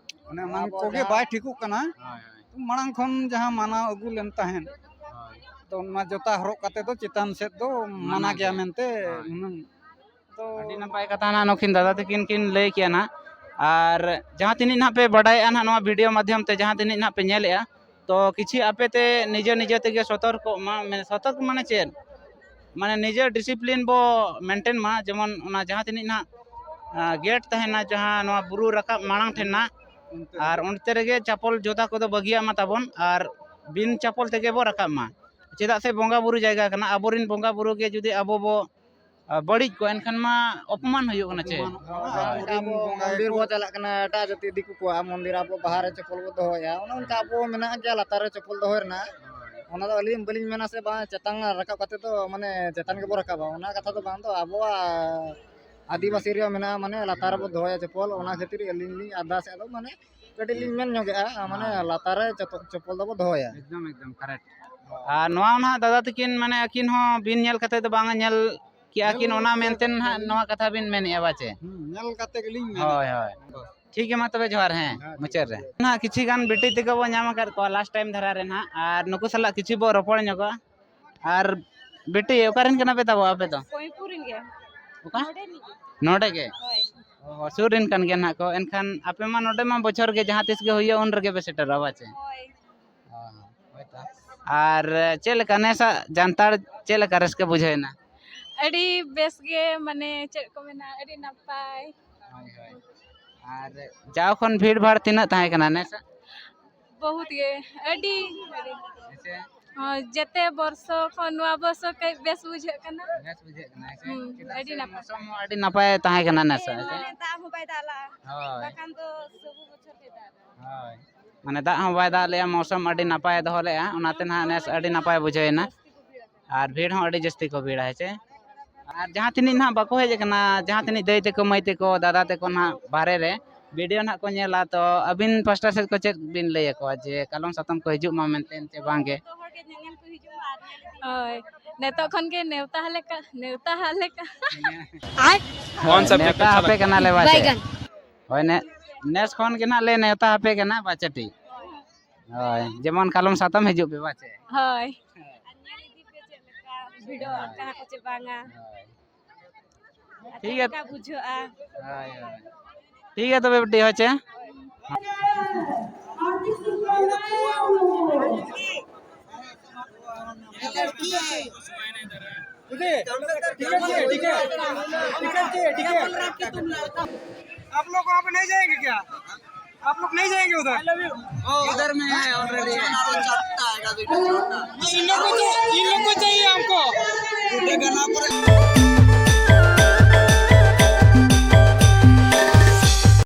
ᱚᱱᱮ ᱚᱱᱟ ᱟᱵᱚ ᱠᱚᱜᱮ ᱡᱟᱦᱟᱸ ᱵᱟᱭ ᱴᱷᱤᱠᱚᱜ ᱠᱟᱱᱟ᱾ ᱦᱳᱭ, ᱦᱳᱭ᱾ ᱢᱟᱲᱟᱝ ᱠᱷᱚᱱ ᱡᱟᱦᱟᱸ ᱢᱟᱱᱟᱣ ᱟᱹᱜᱩ ᱞᱮᱱ ᱛᱟᱦᱮᱸᱫ, ᱦᱳᱭ᱾ ᱛᱚ ᱚᱱᱟ ᱡᱚᱛᱟ ᱦᱚᱨᱚᱜ ᱠᱟᱛᱮ ᱫᱚ ᱪᱮᱛᱟᱱ ᱥᱮᱫ ᱫᱚ ᱢᱟᱱᱟ ᱢᱟᱱᱟ ᱜᱮᱭᱟ ᱜᱮᱭᱟ᱾ ᱢᱮᱱᱛᱮ ᱦᱳᱭ᱾ ᱦᱩᱱᱟᱹᱝ᱾ ᱛᱚ ᱟᱹᱰᱤ ᱱᱟᱯᱟᱭ ᱠᱟᱛᱷᱟ ᱱᱟᱦᱟᱜ ᱱᱩᱠᱤᱱ ᱫᱟᱫᱟ ᱛᱟᱹᱠᱤᱱ ᱠᱤᱱ ᱞᱟᱹᱭ ᱠᱮᱜᱼᱟ ᱱᱟᱦᱟᱜ᱾ ᱟᱨ ᱡᱟᱦᱟᱸ ᱛᱤᱱᱟᱹᱜ ᱱᱟᱦᱟᱜ ᱯᱮ ᱵᱟᱰᱟᱭᱮᱜᱼᱟ ᱱᱟᱦᱟᱜ ᱱᱚᱣᱟ ᱵᱷᱤᱰᱤᱭᱳ ᱢᱟᱫᱽᱫᱷᱚᱢ ᱛᱮ, ᱡᱟᱦᱟᱸ ᱛᱤᱱᱟᱹᱜ ᱱᱟᱦᱟᱜ ᱯᱮ ᱧᱮᱞᱮᱜᱼᱟ, ᱛᱚ ᱠᱤᱪᱷᱤ ᱟᱯᱮ ᱛᱮ ᱱᱤᱡᱮ ᱱᱤᱡᱮ ᱛᱮᱜᱮ ᱥᱚᱛᱚᱨᱠᱚᱜ ᱢᱟ᱾ ᱢᱟᱱᱮ ᱥᱚᱛᱚᱨᱠ ᱢᱟᱱᱮ ᱪᱮᱫ? ᱢᱟᱱᱮ ᱱᱤᱡᱮ ᱰᱤᱥᱤᱯᱞᱤᱱ ᱵᱚ ᱢᱮᱱᱴᱮᱱ ᱢᱟ, ᱡᱮᱢᱚᱱ ᱚᱱᱟ ᱡᱟᱦᱟᱸ ᱛᱤᱱᱟᱹᱜ ᱱᱟᱦᱟᱜ, ᱟ, ᱜᱮᱴ ᱛᱟᱦᱮᱱᱟ, ᱡᱟᱦᱟᱸ ᱱᱚᱣᱟ ᱵᱩᱨᱩ ᱨᱟᱠᱟᱵ ᱢᱟᱲᱟᱝ ᱴᱷᱮᱱ ᱱᱟᱦᱟᱜ, ᱟᱨ ᱚᱱᱛᱮ ᱨᱮᱜᱮ ᱪᱟᱯᱚᱞ ᱡᱩᱛᱟ ᱠᱚᱫᱚ ᱵᱟᱹᱜᱤᱭᱟᱜ ᱢᱟ ᱛᱟᱵᱚᱱ, ᱟᱨ ᱵᱤᱱ ᱪᱟᱯᱚᱞ ᱛᱮᱜᱮ ᱵᱚ ᱨᱟᱠᱟᱵ ᱢᱟ᱾ ᱪᱮᱫᱟᱜ ᱥᱮ ᱵᱚᱸᱜᱟ ᱵᱩᱨᱩ ᱡᱟᱭᱜᱟ ᱠᱟᱱᱟ, ᱟᱵᱚᱨᱮᱱ ᱵᱚᱸᱜᱟ ᱵᱩᱨᱩ ᱜᱮ ᱡᱩᱫᱤ ᱟᱵᱚ ᱵᱚ ᱟ, ᱵᱟᱹᱲᱤᱡ ᱠᱚ, ᱮᱱᱠᱷᱟᱱ ᱢᱟ ᱚᱯᱚᱢᱟᱱ ᱦᱩᱭᱩᱜ ᱠᱟᱱᱟ ᱪᱮ? ᱚᱯᱚᱢᱟᱱᱚᱜ ᱠᱟᱱᱟ᱾ ᱦᱳᱭ᱾ ᱟᱵᱚ ᱢᱚᱱᱫᱤᱨ ᱵᱚ ᱪᱟᱞᱟᱜ ᱠᱟᱱᱟ, ᱮᱴᱟᱜ ᱡᱟᱹᱛᱤ ᱫᱤᱠᱩ ᱠᱚᱣᱟᱜ ᱢᱚᱱᱫᱤᱨ, ᱟᱵᱚ ᱵᱟᱦᱟ ᱨᱮ ᱪᱚᱯᱚᱞ ᱵᱚ ᱫᱚᱦᱚᱭᱟ, ᱚᱱᱮ ᱚᱱᱠᱟ ᱟᱵᱚ ᱢᱮᱱᱟᱜ ᱜᱮᱭᱟ ᱞᱟᱛᱟᱨ ᱨᱮ ᱪᱚᱯᱚᱞ ᱫᱚᱦᱚᱭ ᱨᱮᱱᱟᱜ᱾ ᱚᱱᱟ ᱫᱚ ᱟᱹᱞᱤᱧ ᱵᱟᱹᱞᱤᱧ ᱢᱮᱱᱟ ᱥᱮ ᱵᱟᱝ ᱪᱮᱛᱟᱱ ᱨᱟᱠᱟᱵ ᱠᱟᱛᱮ ᱫᱚ ᱢᱟᱱᱮ ᱪᱮᱛᱟᱱ ᱜᱮᱵᱚ ᱨᱟᱠᱟᱵᱟ, ᱚᱱᱟ ᱠᱟᱛᱷᱟ ᱫᱚ ᱵᱟᱝ, ᱫᱚ ᱟᱵᱚᱣᱟᱜ ᱟᱹᱫᱤᱵᱟᱹᱥᱤ ᱨᱮᱭᱟᱜ ᱢᱮᱱᱟᱜᱼᱟ, ᱢᱟᱱᱮ ᱞᱟᱛᱟᱨ ᱨᱮᱵᱚ ᱫᱚᱦᱚᱭᱟ ᱪᱚᱯᱚᱞ, ᱚᱱᱟ ᱠᱷᱟᱹᱛᱤᱨ ᱟᱹᱞᱤᱧ ᱞᱤᱧ ᱟᱨᱫᱟᱥ ᱮᱫᱟ, ᱢᱟᱱᱮ ᱠᱟᱹᱴᱤᱡ ᱞᱤᱧ ᱢᱮᱱ ᱧᱚᱜᱮᱜᱼᱟ, ᱢᱟᱱᱮ ᱦᱳᱭ᱾ ᱞᱟᱛᱟᱨ ᱨᱮ ᱪᱚᱯᱚ-, ᱪᱚᱯᱚᱞ ᱫᱚᱵᱚ ᱫᱚᱦᱚᱭᱟ᱾ ᱮᱠᱫᱚᱢ, ᱮᱠᱫᱚᱢ, correct᱾ ᱟᱨ ᱱᱚᱣᱟ ᱱᱟᱦᱟᱜ ᱫᱟᱫᱟ ᱛᱟᱹᱠᱤᱱ, ᱢᱟᱱᱮ ᱟᱹᱠᱤᱱ ᱦᱚᱸ ᱵᱤᱱ ᱧᱮᱞ ᱠᱟᱛᱮ ᱫᱚ ᱵᱟᱝ ᱧᱮᱞ ᱠᱮᱜᱼᱟ ᱠᱤᱱ, ᱧᱮᱞ ᱚᱱᱟ ᱠᱟᱛᱮ ᱢᱮᱱᱛᱮ ᱫᱚ ᱱᱟᱦᱟᱜ ᱵᱟᱹᱞᱤᱧ ᱱᱚᱣᱟ ᱠᱟᱛᱷᱟ ᱵᱤᱱ ᱢᱮᱱᱮᱜᱼᱟ ᱵᱟᱪᱮ? ᱦᱩᱸ, ᱧᱮᱞ ᱠᱟᱛᱮ ᱜᱮᱞᱤᱧ ᱢᱮᱱᱟ᱾ ᱦᱳᱭ, ᱦᱳᱭ᱾ ᱴᱷᱤᱠ ᱜᱮᱭᱟ, ᱢᱟ ᱛᱚᱵᱮ ᱡᱚᱦᱟᱨ, ᱦᱮᱸ, ᱦᱮᱸ, ᱴᱷᱤᱠ ᱢᱩᱪᱟᱹᱫ ᱨᱮ᱾ ᱜᱮᱭᱟ᱾ ᱱᱟᱦᱟᱜ ᱠᱤᱪᱷᱤ ᱜᱟᱱ ᱵᱤᱴᱤ ᱛᱟᱠᱚ ᱵᱚ ᱧᱟᱢ ᱟᱠᱟᱫ ᱠᱚᱣᱟ last time ᱫᱷᱟᱨᱟ ᱨᱮ ᱱᱟᱦᱟᱜ, ᱟᱨ ᱱᱩᱠᱩ ᱥᱟᱞᱟᱜ ᱠᱤᱪᱷᱤ ᱵᱚ ᱨᱚᱯᱚᱲ ᱧᱚᱜᱚᱜᱼᱟ᱾ ᱟᱨ ᱵᱤᱴᱤ, ᱚᱠᱟ ᱨᱮᱱ ᱠᱟᱱᱟ ᱯᱮ ᱛᱟᱵᱚ ᱟᱯᱮ ᱫᱚ? ᱠᱚᱭᱯᱩᱨ ᱨᱮᱱ ᱜᱮ᱾ ᱚᱠᱟ? ᱱᱚᱰᱮ ᱨᱤᱱᱤᱡ ᱜᱮ᱾ ᱱᱚᱰᱮ ᱜᱮ? ᱦᱳᱭ᱾ ᱚ, ᱥᱩᱨ ᱨᱮᱱ ᱠᱟᱱ ᱜᱮᱭᱟ ᱱᱟᱦᱟᱜ ᱠᱚ᱾ ᱮᱱᱠᱷᱟᱱ ᱟᱯᱮ ᱢᱟ ᱱᱚᱰᱮ ᱢᱟ ᱵᱚᱪᱷᱚᱨ ᱜᱮ ᱡᱟᱦᱟᱸ ᱛᱤᱥ ᱜᱮ ᱦᱩᱭᱩᱜᱼᱟ, ᱩᱱ ᱨᱮᱜᱮ ᱯᱮ ᱥᱮᱴᱮᱨᱚᱜᱼᱟ, ᱵᱟᱪᱮ? ᱦᱳᱭ᱾ ᱚ, ᱦᱳᱭᱛᱚ᱾ ᱟᱨ ᱪᱮᱫ ᱞᱮᱠᱟ ᱱᱮᱥᱟᱜ ᱡᱟᱱᱛᱟᱲ, ᱪᱮᱫ ᱞᱮᱠᱟ ᱨᱟᱹᱥᱠᱟᱹ ᱵᱩᱡᱷᱟᱹᱣ ᱮᱱᱟ? ᱟᱹᱰᱤ ᱵᱮᱥ ᱜᱮ, ᱢᱟᱱᱮ ᱪᱮᱫ ᱠᱚ ᱢᱮᱱᱟ, ᱟᱹᱰᱤ ᱱᱟᱯᱟᱭ᱾ ᱦᱳᱭ, ᱦᱳᱭ᱾ ᱟᱨ ᱡᱟᱣ ᱠᱷᱚᱱ ᱵᱷᱤᱲ ᱵᱷᱟᱲ ᱛᱤᱱᱟᱹᱜ ᱛᱟᱦᱮᱸ ᱠᱟᱱᱟ ᱱᱮᱥᱟᱜ? ᱵᱚᱦᱩᱛ ᱜᱮ, ᱟᱹᱰᱤ, ᱟᱹᱰᱤ᱾ ᱦᱮᱸᱥᱮ? ᱦᱚᱸ, ᱡᱮᱛᱮ ᱵᱚᱨᱥᱚ ᱠᱷᱚᱱ ᱱᱚᱣᱟ ᱵᱚᱨᱥᱚ ᱠᱟᱹᱡ ᱵᱮᱥ ᱵᱩᱡᱷᱟᱹᱜ ᱠᱟᱱᱟ᱾ ᱵᱮᱥ ᱵᱩᱡᱷᱟᱹᱜ ᱠᱟᱱᱟ, ᱦᱮᱸᱥᱮ? ᱦᱩᱸ, ᱪᱮᱫᱟᱜ ᱟᱹᱰᱤ ᱥᱮ ᱱᱟᱯᱟᱭ᱾ ᱢᱳᱥᱚᱢ ᱦᱚᱸ ᱟᱹᱰᱤ ᱱᱟᱯᱟᱭ ᱛᱟᱦᱮᱸ ᱠᱟᱱᱟ ᱱᱮᱥ, ᱦᱮᱸ, ᱦᱮᱸᱥᱮ? ᱢᱟᱱᱮ ᱫᱟᱜ ᱦᱚᱸ ᱵᱟᱭ ᱫᱟᱜ ᱞᱟᱜᱼᱟ᱾ ᱦᱳᱭ᱾ ᱵᱟᱠᱷᱟᱱ ᱫᱚ ᱥᱚᱵᱩ ᱵᱚᱪᱷᱚᱨ ᱜᱮ ᱫᱟᱜᱟ᱾ ᱦᱳᱭ᱾ ᱢᱟᱱᱮ ᱫᱟᱜ ᱦᱚᱸ ᱵᱟᱭ ᱫᱟᱜ ᱞᱮᱜᱼᱟ, ᱢᱳᱥᱚᱢ ᱟᱹᱰᱤ ᱱᱟᱯᱟᱭ ᱫᱚᱦᱚ ᱞᱮᱜᱼᱟ, ᱚᱱᱟᱛᱮ ᱱᱟᱦᱟᱜ ᱱᱮᱥ ᱟᱹᱰᱤ ᱱᱟᱯᱟᱭ ᱵᱩᱡᱷᱟᱹᱣ ᱮᱱᱟ᱾ ᱟᱨ ᱵᱷᱤᱲ ᱦᱚᱸ ᱟᱹᱰᱤ ᱡᱟᱹᱥᱛᱤ ᱠᱚ ᱵᱷᱤᱲᱟ, ᱦᱮᱸ ᱪᱮ? ᱟᱨ ᱡᱟᱦᱟᱸ ᱛᱤᱱᱟᱹᱜ ᱱᱟᱦᱟᱜ ᱵᱟᱠᱚ ᱦᱮᱡ ᱟᱠᱟᱱᱟ, ᱡᱟᱦᱟᱸ ᱛᱤᱱᱟᱹᱜ ᱫᱟᱹᱭ ᱛᱟᱠᱚ, ᱢᱟᱹᱭ ᱛᱟᱠᱚ, ᱫᱟᱫᱟ ᱛᱟᱠᱚ ᱱᱟᱦᱟᱜ ᱵᱟᱦᱨᱮ ᱨᱮ ᱵᱷᱤᱰᱤᱭᱳ ᱱᱟᱦᱟᱜ ᱠᱚ ᱧᱮᱞᱟ, ᱛᱚ ᱟᱹᱵᱤᱱ ᱯᱟᱥᱴᱟ ᱥᱮᱫ ᱠᱚ ᱪᱮᱫ ᱵᱤᱱ ᱞᱟᱹᱭ ᱟᱠᱚᱣᱟ ᱡᱮ ᱠᱟᱞᱚᱢ ᱥᱟᱛᱚᱢ ᱠᱚ ᱦᱤᱡᱩᱜ ᱢᱟ ᱢᱮᱱᱛᱮ, ᱪᱮ ᱵᱟᱝ ᱜᱮ? ᱡᱚᱛᱚ ᱦᱚᱲ ᱜᱮ ᱧᱮᱧᱮᱞ ᱠᱚ ᱦᱤᱡᱩᱜ ᱢᱟ ᱟᱨ ᱧᱮᱞ ᱤᱫᱤ ᱢᱟ᱾ ᱦᱳᱭ, ᱱᱤᱛᱚᱜ ᱠᱷᱚᱱ ᱜᱮ ᱱᱮᱣᱛᱟ ᱟᱞᱮ ᱠᱟ-, ᱱᱮᱣᱛᱟ ᱟᱞᱮ ᱠᱟ-, ᱠᱚᱱ ᱥᱟᱵᱡᱮᱠᱴ ᱱᱮᱣᱛᱟ ᱟᱪᱪᱷᱟ ᱟᱯᱮ ᱞᱟᱜᱽᱛᱟ ᱠᱟᱱᱟᱞᱮ ᱵᱟᱪᱮ? ᱵᱟᱭᱜᱟᱱ᱾ ᱦᱳᱭ, ᱱᱮ-, ᱱᱮᱥ ᱠᱷᱚᱱ ᱜᱮ ᱱᱟᱜ ᱞᱮ ᱱᱮᱣᱛᱟ ᱟᱯᱮ ᱠᱟᱱᱟ ᱵᱟᱪᱮᱴᱤ᱾ ᱦᱳᱭ, ᱡᱮᱢᱚᱱ ᱠᱟᱞᱚᱢ ᱥᱟᱛᱚᱢ ᱦᱤᱡᱩᱜ ᱯᱮ ᱵᱟᱪᱮ᱾ ᱦᱳᱭ᱾ ᱟᱨ ᱧᱮᱞ ᱤᱫᱤ ᱯᱮ ᱪᱮᱫ ᱞᱮᱠᱟ ᱵᱷᱤᱲᱚᱜ ᱠᱟᱱᱟ ᱠᱚ ᱪᱮ ᱵᱟᱝᱟ᱾ ᱦᱳᱭ᱾ ᱟᱨ ᱴᱷᱤᱠ ᱪᱮᱫ ᱜᱮᱭᱟ᱾ ᱞᱮᱠᱟ ᱵᱩᱡᱷᱟᱹᱜᱼᱟ? ᱦᱳᱭ, ᱦᱳᱭ᱾ ᱴᱷᱤᱠ ᱜᱮᱭᱟ ᱛᱚᱵᱮ ᱵᱤᱴᱤ, ᱦᱳᱭ ᱪᱮ? ठीक है, ठीक है, ठीक है, ठीक है, ठीक है। आप लोग वहाँ पे नहीं जाएंगे क्या? आप लोग नहीं जाएंगे उधर? वो उधर में है already। इन लोग को चाहिए, इन लोग को चाहिए हमको।